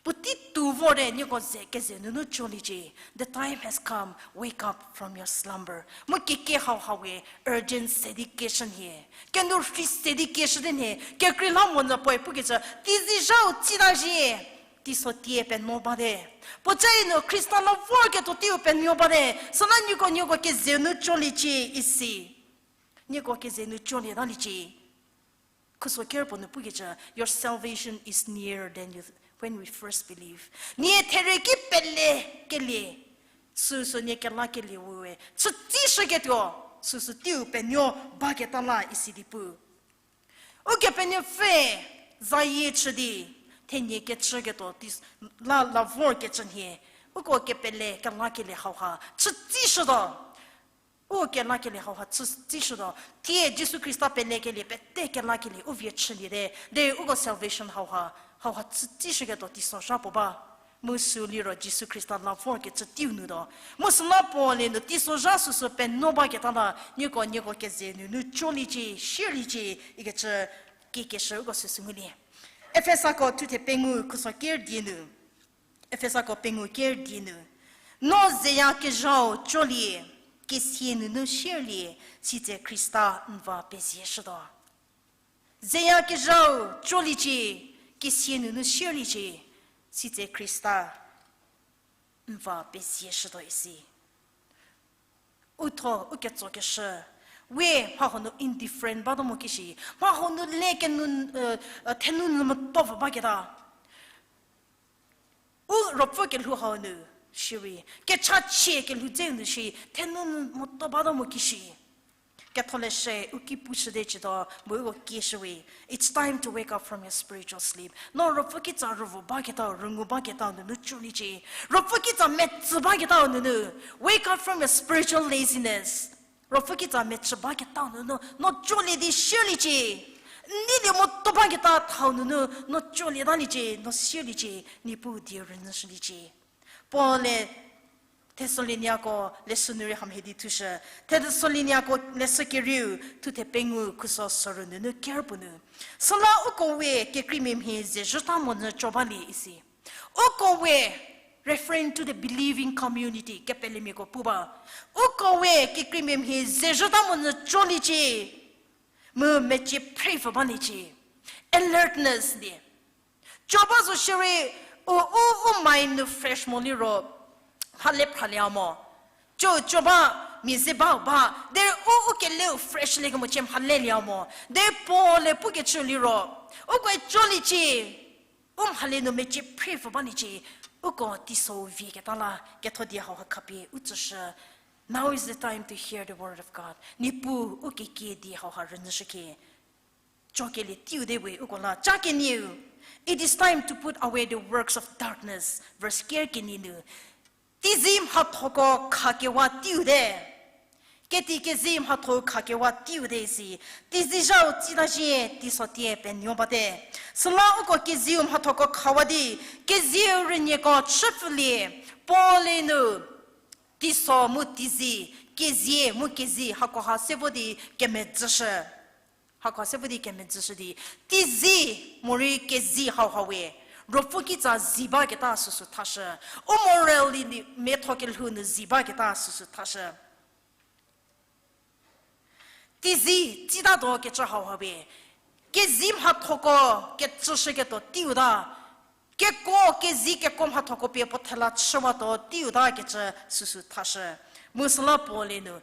puotei tuo vorte nieko ze keze nunu coliecie, the time has come, wake up from your slumber. Mu keke hauha we urgent se di kieshü nhie. Kenu rhi se di kieshüte nhie, kekreilamonyü puoe pukecü, teizizhau tsita zhie, teiso tie penuo bate. Puoca-i nu Khrista la vorketuo teiu penuo bate, süla nieko, nieko keze nu coliecie isi. Nieko keze nu colietaliecie. Khuso ker puo nu pukecü, your salvation is nearer than you, when we first believe. Nie therie ki pele kelie, Süsü nie kelakelie we chütsishüketuo, süsü teiu penuo baketa la isi di pu. Ukepenuopfü zayie chü di, thenie kecüketuo tei la, la vorkecü nhie, uko kepele kelakelie hauha chütsishütuo. U kelakelie hauha chütsishütuo. Thie Jisu Khrista pelekelie pete kelakelie u vie chüliete. Derei uko salvation hauha, hauha chütsishüketuo teisozha puo ba. Mu sü liro Jisu Khrista la vorkecü teiu nu tuo. Mu süla Paul-e nu teisozha süsü penuo baketa la, nieko, nieko keze nunu coliecie, sierliecie, ikecü kiekeshü uko süsü ngulie. Efesako thuthe pengou khuso ker die nu. Efesako pengou ker die nu. No zeyakezhau colie, kesia nunu sierlie, sitse Khrista n va pezieshütuo. Zeyakezhau coliecie, kesia nunu sierliecie, sitse Khrista n va pezieshütuo isi. Uthuo, u ketsokeshü. We, mha huo nu indifferent batuo mo kishi. Mha huo nu le kenu, eh, eh, thenu nu meto pfü baketa. U ruopfü kelhou hau nu shierei, kechachie kelhou dzeu nu shi, thenu nu meto batuo mo kishi. Ketholeshü u ki pushüte cütuo, mu uko kieshü we. It's time to wake up from your spiritual sleep. No ruopfü kitsa rüvo baketau, rüngu baketau nunu coliecie. Ruopfü kitsa metsü baketau nunu. Wake up from your spiritual laziness. Ruopfü kitsa metsü baketau nunu, no colie di sierliecie. N nei lie meto baketa thau nunu, no colietaliecie, no sierliecie, Niepuu die rünyüshüliecie. Paul-e Thessaloniako leshü nu rei hamhie di thushü. Thessaloniako leshü kerieu, thuthe pengou khuso sorou nunu ker puo nu. Süla uko we kekreimia mhie zezhüta monyü co balie isi. Uko we, referring to the believing community, kepelemiako pu ba. Uko we kekreimia mhie zezhüta monyü coliecie. Mu mecie phre pfü baliecie. Alertness di. Co ba zo shierei, u, u, u mind nu fresh mo liro, mhale phralie mo. Co, co ba, mia ze bau ba, derei u, u keleu fresh lie kemo cie mhalelie mo. Derei Paul-e pukecü liro, uko coliecie, u mhale nu mecie phre pfü baliecie, uko teisou vieketa la, ketho die hauha khapie u tsüshü. Now is the time to hear the word of God. Niepuu u kekie die hauha rünyüshükhie. Cokelie teiu te we uko la ca kenieu. It is time to put away the works of darkness. Verse ker kenie nu. Teizie mhathoko khakewa teiu te. Keti kezie mhatho khakewa teiu te isi. Teizie zhau tsita zhie teisotie penuo bate. Süla uko kezieu mhathoko khawa di, kezieu rünieko chüpfülie, Paul-e nu teiso mu teizie, kezie mu kezie hakoha se vo di kemedzüshü. Hakoha se vo di kemedzüshü di, teizie morei kezie hauha we, ruopfü kitsa zie baketa süsü thashü. U morality metho kelhou nu zie baketa süsü thashü. Teizie tsitatuo kecü hauha we, kezie mhathoko kecüshüketuo teiu ta, keko kezie keko mhathoko pie puo thela chüwatuo teiu ta kecü süsü thashü. Mu süla Paul-e nu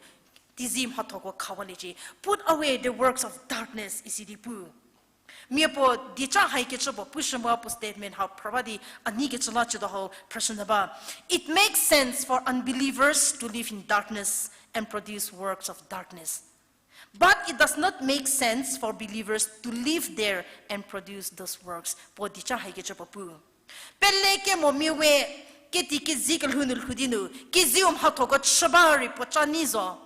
teizie mhathoko khawaliecie. Put away the works of darkness isi di pu. Mia puo dieca haikecü puo pushü mu a puo statement hau phrü ba di a neikecü la chütuo hau phrüshünyü ba. It makes sense for unbelievers to live in darkness and produce works of darkness. But it does not make sense for believers to live there and produce those works. Puo dieca haikecü puo pu. Pelekemo mia we keti kezie kelhou nu lhou di nu, kezieu mhathoko chü ba rei puoca nei zo.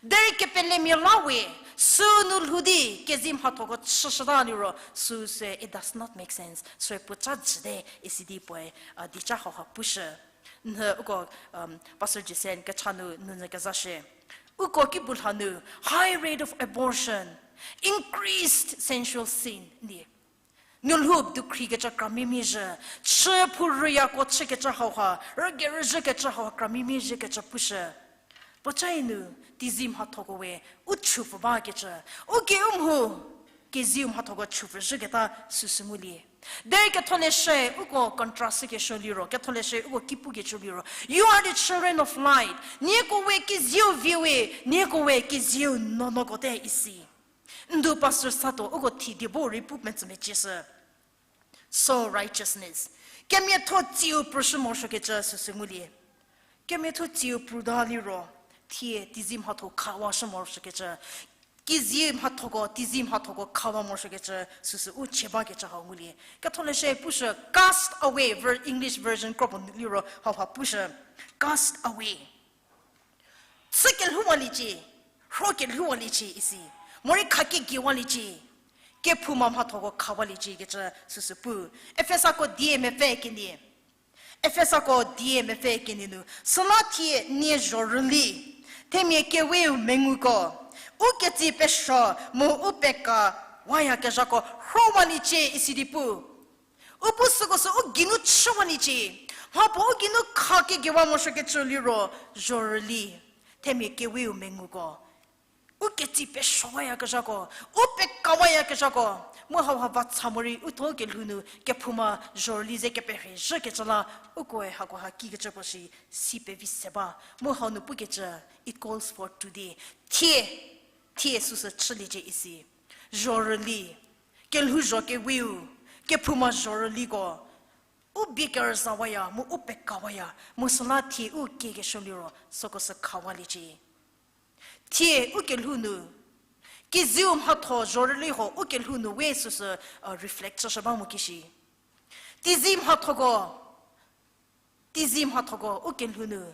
Derei kepelemia la we, sünu lhou di kezie mhathoko chüshüta liro, süsü it does not make sense. Süe puoca jüte isi di puoe, a, dieca hauha pushü. Nhü uko, um, Pastor Jason kecha nu nunyü kezashü. Uko kibu lha nu, high rate of abortion, increased sensual sin, di. Nulhou dukhrikecü kramimia zhü, chü phou rüyako chükecü hauha, rügerüzhükecü hauha kramimia zhükecü pushü. Puocae nu, teizie mhathoko we, u chüpfü bakecü, u keu mhu, kezieu mhathoko chüpfü zhüketa süsü ngulie. Derei ketholeshü uko contrast kesuo liro, ketholeshü uko ki pukecü liro, you are the children of light. Nieko we kezieu vie we, nieko we kezieu nuonuoko te isi. Ndu pastor satuo uko thi die bo rei pu metsü mecieshü. So righteousness. Kemiatho tsiu prushü morosuokecü süsü ngulie. Kemiatho tsiu pruta liro, thie teizie mhatho khawa shü morosuokecü. Teizie mhathoko, teizie mhathoko khawa morosuokecü, süsü u chie bakecü hau ngulie. Ketholeshü pushü cast away, ver-, English version kropuo nu liro hauha pushü cast away. Chü kelhouwaliecie, rho kelhouwaliecie isi. Morei khakegiewaliecie, kephouma mhathoko khawaliecie kecü süsü pu. Efesako die mepfü kenie. Efesako die mepfü kenie nu, süla thie nie zhorüli, themia keweu menguko, u ketsi pesuo mu u pekawayakezhako rhowaliecie isi di pu. U bu süko sü u geinu chüwaliecie, mhapuo u geinu khakegiewa morosuokecü liro zhorüli, themia keweu menguko, u ketsi pesuowayakezhako, u pekawayakezhako, mu hauha va tsa morei u thuo kelhou nu kephouma zhorüli ze keperhezhükecü la, ukoe hakoha kikecü puo shi si pevi se ba, mu hau nu pukecü, it calls for today. Thie, thie süsü chüliecie isi. Zhorüli, kelhouzho keweu, kephouma zhorüliko, u bie kerüzawaya mu u pekawaya mu süla thie u kiekeshü liro süko sü khawaliecie. Thie u kelhou nu, kezieu mhatho zhorüli ho u kelhou nu we süsü, reflect chüshü ba mo kishi. Teizie mhathoko, teizie mhathoko u kelhou nu,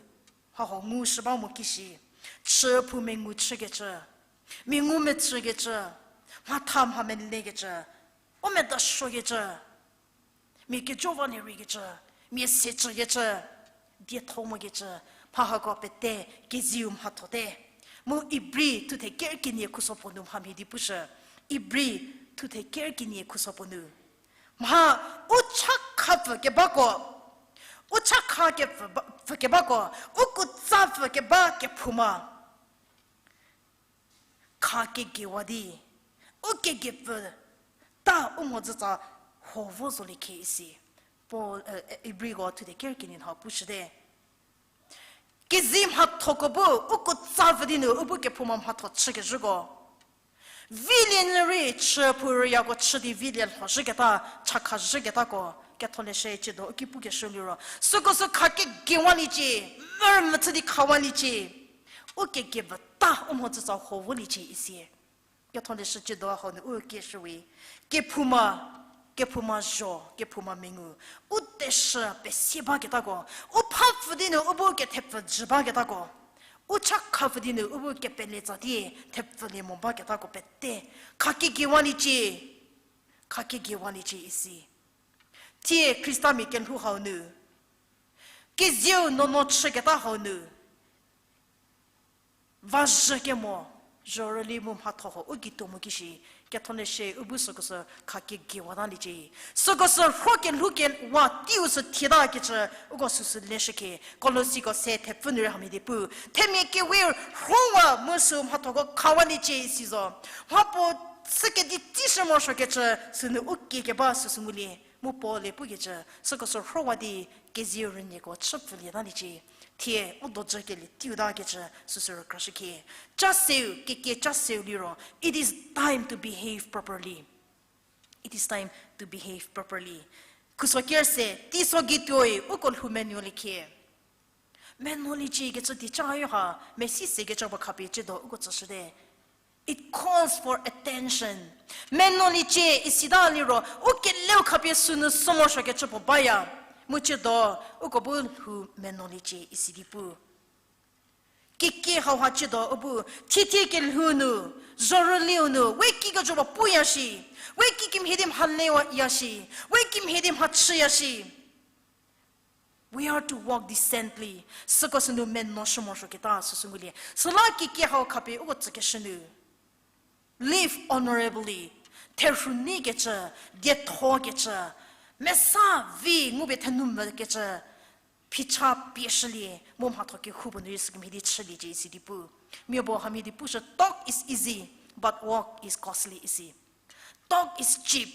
haho ngushü ba mo kishi. Chüphou mengu chükecü, mengu mechükecü, mhatha mha melekecü, u medasuokecü, mia kejo va lie rei kecü, mia se cükecü, dietho mokecü, mha hako pete kezieu mhathote. Mu Ibri thuthe ker kenie khuso puo nu mhamhie di pushü. Ibri thuthe ker kenie khuso puo nu, mha u cha khapfü kebako, u cha kha kepfü ba, pfü kebako, u kutsapfü keba kephouma kha kegiewa di, u kegiepfü ta u mhodzütsa ho vo zolie khie isi. Paul, Ibriko thuthe ker kenie nu ha pushüte. Kezie mhathoko bu u kutsapfü di nu u bu kephouma mhatho chükezhüko, vilie nyü rei chüphou rüyako chü di vilie lhozhüketa, chakhazhüketako, Ketholeshü ciedo u ki pukeshü liro süko sü khakegiewaliecie, mürü mechü di khawaliecie, u kegiepfü ta u mhodzütsa ho voliecie isi. Ketholeshü ciedo hau nu u kieshüwe, kephouma, kephouma zho, kephouma mengu, u teshü pesie baketako, u phapfü di nu u bu kethepfü jü baketako, u cha khapfü di nu u bu kepele tsatie thepfülie mo baketako pete khakegiewaliecie, khakegiewaliecie isi. Thie Khristamia kelhou hau nu, kezieu nuonuo chüketa hau nu, vazhü kemo, zhorüli mu mhatho ho u gei tuo mo kishi, Ketholeshü u bu süko sü khakegiewataliecie. Süko sü rho kelhou kewa teiu sü thietakecü, uko süsü leshükhie, Kolosiko se thepfü nu rei hamhie di pu. Themia kewe rhowa mu sü mhathoko khawaliecie isi zo. Mhapuo chü kedi tsishü morosuokecü sünu u kiekeba süsü ngulie. Mu Paul-e pukecü, süko sü rhowa di kezieu rünieko chüpfülietaliecie. Thie u dojü kelie teiu takecü süsü rükrashükhie. Cha seu, kekie cha seu liro, it is time to behave properly. It is time to behave properly. Khuso ker se, teiso gei tuoi uko lhou menuoliecie. Menuoliecie kecü di cha yo ha, mesi sekecü puo khapie ciedo uko tsüshüte. It calls for attention. Menuoliecie isita liro, u keleu khapie sünu sü morosuokecü puo baya. Mu ciedo, uko bu lhou menuoliecie isi di pu. Kekie hauha ciedo u bu, thiethie kelhou nu, zhorüliu nu, we kikecü puo puya shi, we kikemhie di mhaleya shi, we kimhie di mhachüya shi. We are to walk decently. Süko sünu menuoshü morosuoketa süsü ngulie. Süla kekie hau khapie uko tsükeshü nu, live honorably. Therhu neikecü, diethokecü, mesa vi ngupie thenou mvükecü, phicha pieshülie, mu mhatho kehoupuo nu rei sükemhie di chüliecie isi di pu. Mia puo hamhie di pushü, talk is easy, but walk is costly isi. Talk is cheap.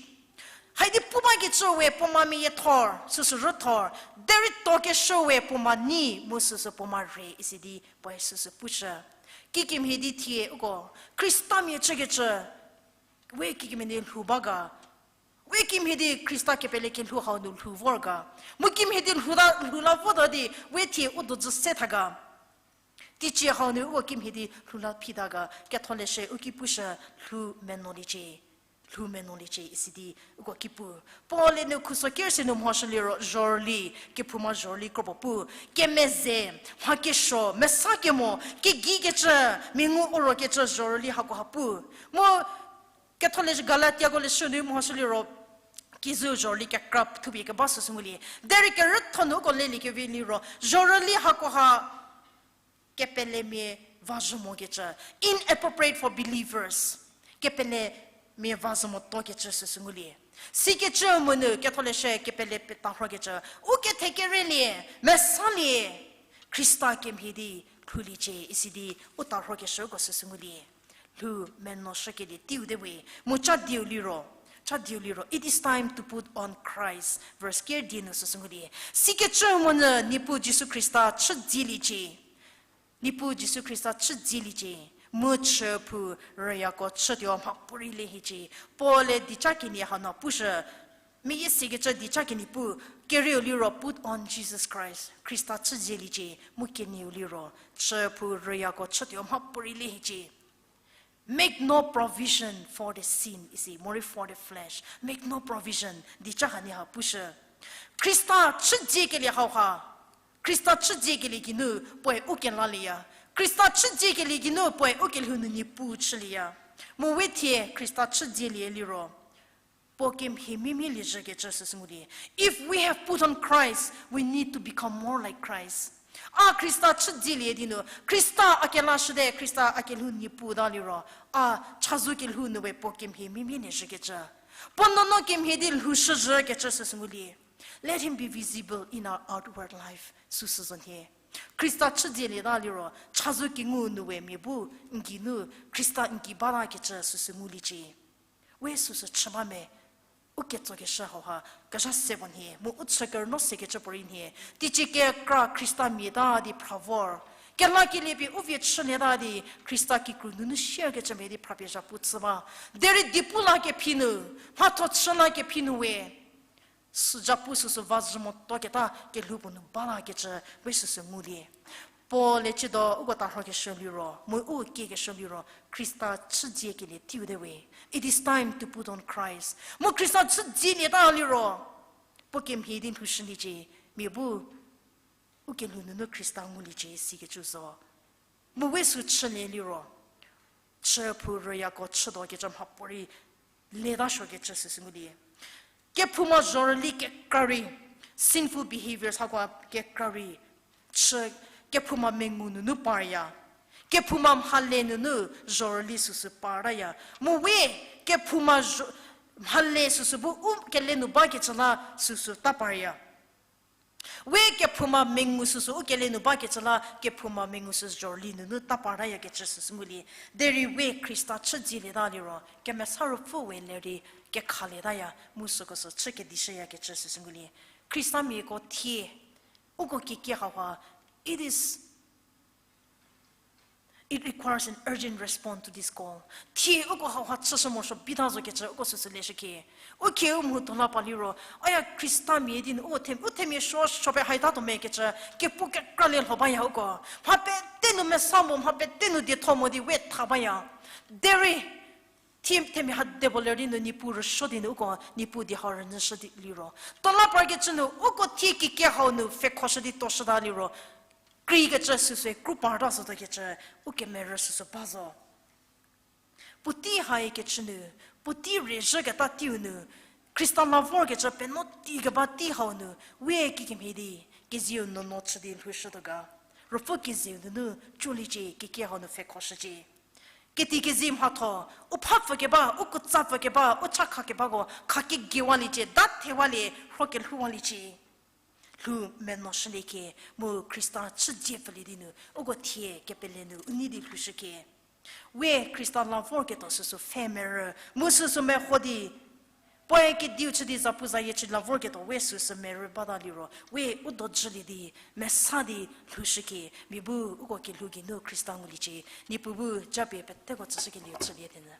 Haidi pu bakecü we puoma meyie thor, süsü rüthor, derei tuokeshü we puoma nyi, mu süsü puoma re isi di puoe süsü pushü. Kikemhie di thie uko, Khristamia chükecü, we kikemhie di lhou ba ga, We kimhie di Khrista kepele kelhou hau nu lhou vor ga. Mu kimhie di lhou la, lhou la vota di we thie u dojü se tha ga. Teicie hau nu uko kimhie di lhou la phita ga, Ketholeshü u ki pushü lhou menuoliecie. Lhou menuoliecie isi di uko ki pu. Paul-e nu khuso kerse nu mhoshü liro zhorüli, kephouma zhorüli kropuo pu, kemeze, mha kesuo, mesa kemo, kegei kecü, mengu uro kecü zhorüli hakoha pu. Mu Ketholeshü Galatiako leshü nu mhoshü liro, kijü zhorüli kekra thupie keba süsü ngulie. Derei kerütho nu uko lelie kevi liro, zhorüli hakoha kepelemia vazhü mokecü, inappropriate for believers. Kepelemia vazhü motokecü süsü ngulie. Sikecü monu Ketholeshü kepele peta rhokecü, u kethekerelie, mesalie, Khrista kemhie di lhouliecie isi di u ta rhokeshüko süsü ngulie. Lhou menuoshükelie teiu te we, mu cha dieu liro, cha dieu liro, it is time to put on Christ. Verse ker die nu süsü ngulie. Sikecü monyü Niepuu Jisu Khrista chüdzieliecie. Niepuu Jisu Khrista chüdzieliecie. Mu chüphou rüyako chütuo mhapuorei le hiecie. Paul-e dieca kenie hanu pushü. Meyie sikecü dieca kenie pu, kerieu liro put on Jesus Christ. Khrista chüdzieliecie, mu kenieu liro, chüphou rüyako chütuo mhapuorei le hiecie. Make no provision for the sin, isi, morei for the flesh. Make no provision, dieca hanie ha pushü. Khrista chüdziekelie hauha. Khrista chüdziekelie geinu puoe u kelalieya. Khrista chüdziekelie geinu puoe u kelhou nu Niepuu chülieya. Mu we thie Khrista chüdzielie liro, puo kemhie mimie liezhükecü süsü ngulie. If we have put on Christ, we need to become more like Christ. A Khrista chüdzielie di nu, Khrista a kelashüte, Khrista a kelhou Niepuu ta liro, a chazou kelhou nu we puo kemhie mimie liezhükecü, puo nuonuo kemhie di lhoushüzhükecü süsü ngulie. Let him be visible in our outward life, süsü zo nhie. Khrista chüdzielieta liro, chazou kengu nu we mia bu n geinu Khrista n gei batakecü süsü nguliecie. We süsü chü ba me, u ketsokeshü hauha kezha se puo nhie, mu u chü kerüno sekecü puorei nhie, teicie kekra Khrista miata di phra vor. Kelakelie pie u vie chülieta di Khrista kikru nunu shierkecü mia di phrapie zhapu chü ba. Derei diepu lakephi nu, mhatho chü lakephi nu we, sü zhapu süsü vazhü motoketa kelhou puo nu balakecü we süsü ngulie. Paul-e ciedo uko tarhokeshü liro, mu u kiekeshü liro, Khrista chüdziekelie teiu te we. It is time to put on Christ. Mu Khrista chüdzielieta liro, puo kemhie di lhoushüliecie, mia bu u kelhou nunu Khrista nguliecie sikecü zo. Mu we sü chülie liro, chüphou rüyako chütuokecü mhapuorei leta suokecü süsü ngulie. Kephouma zhorüli kekra rei, sinful behaviors hako kekra rei, chü kephouma mengu nunu parya. Kephouma mhale nunu zhorüli süsü partaya. Mu we kephouma zho-, mhale süsü bu u kele nu bakecü la süsü ta parya. We kephouma mengu süsü u kele nu bakecü la kephouma mengu sü zhorüli nunu ta partayakecü süsü ngulie. Derei we Khrista chüdzielieta liro, Kemesa Ruopfü we lerei kekhalietaya, mu süko sü chü kedishüyakecü süsü ngulie. Khristamiako thie, uko kekie hauha, it is It requires an urgent response to this call. Thie uko hauha chüshü morosuo bita zokecü uko süsü leshükie. U khieu mhu tuo la pa liro, aya Khristamia di nu u them-, u themia suo suo pie haita tuo mekecü, kepu kekra lie lho baya uko. Mha pete nu mesa mo, mha pete nu dietho mo di we tha baya. Derei, thie themia ha de bo ler di nu Niepuu rüsuo di nu uko Niepuu die hau rünyüshü di liro, tuo la parkecü nu uko thie kekie hau nu pfhekhoshü di tuoshüta liro, kreikecü süsü kru parta zotuokecü, u kemerü süsü ba zo. Puotei haikecü nu, puotei rezhüketa teiu nu, Khrista la vorkecü penuo tei keba tei hau nu, we kikemhie di, keziu nuonuo chü di lhoushütuo ga. Ruopfü keziu nunu coliecie, kekie hau nu pfhekhoshücie. Keti kezi mhatho, u phapfü keba, u kutsapfü keba, u chakha kebako kha kegiewaliecie, da thewalie, rho kelhouwaliecie. Lhou menuoshüliecie, mu Khrista chüdzie pfülie di nu, uko thie kepele nu u nei di lhoushücie. We Khrista la vorketuo süsü pfhe merü, mu süsü meho di, puoe kediu chü di zapuzayie chü la vorketuo we süsü merü bata liro, we u dojülie di, mesa di lhoushücie, mia bu uko kelhou geinu Khrista nguliecie, Niepuu bu japie peteko tsüshükelieu chülie di nu.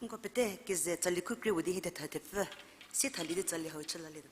Nko pete keze tsali khu krie vo di hie thetha thepfü, sie thalie di tsali hau chü lalietuo.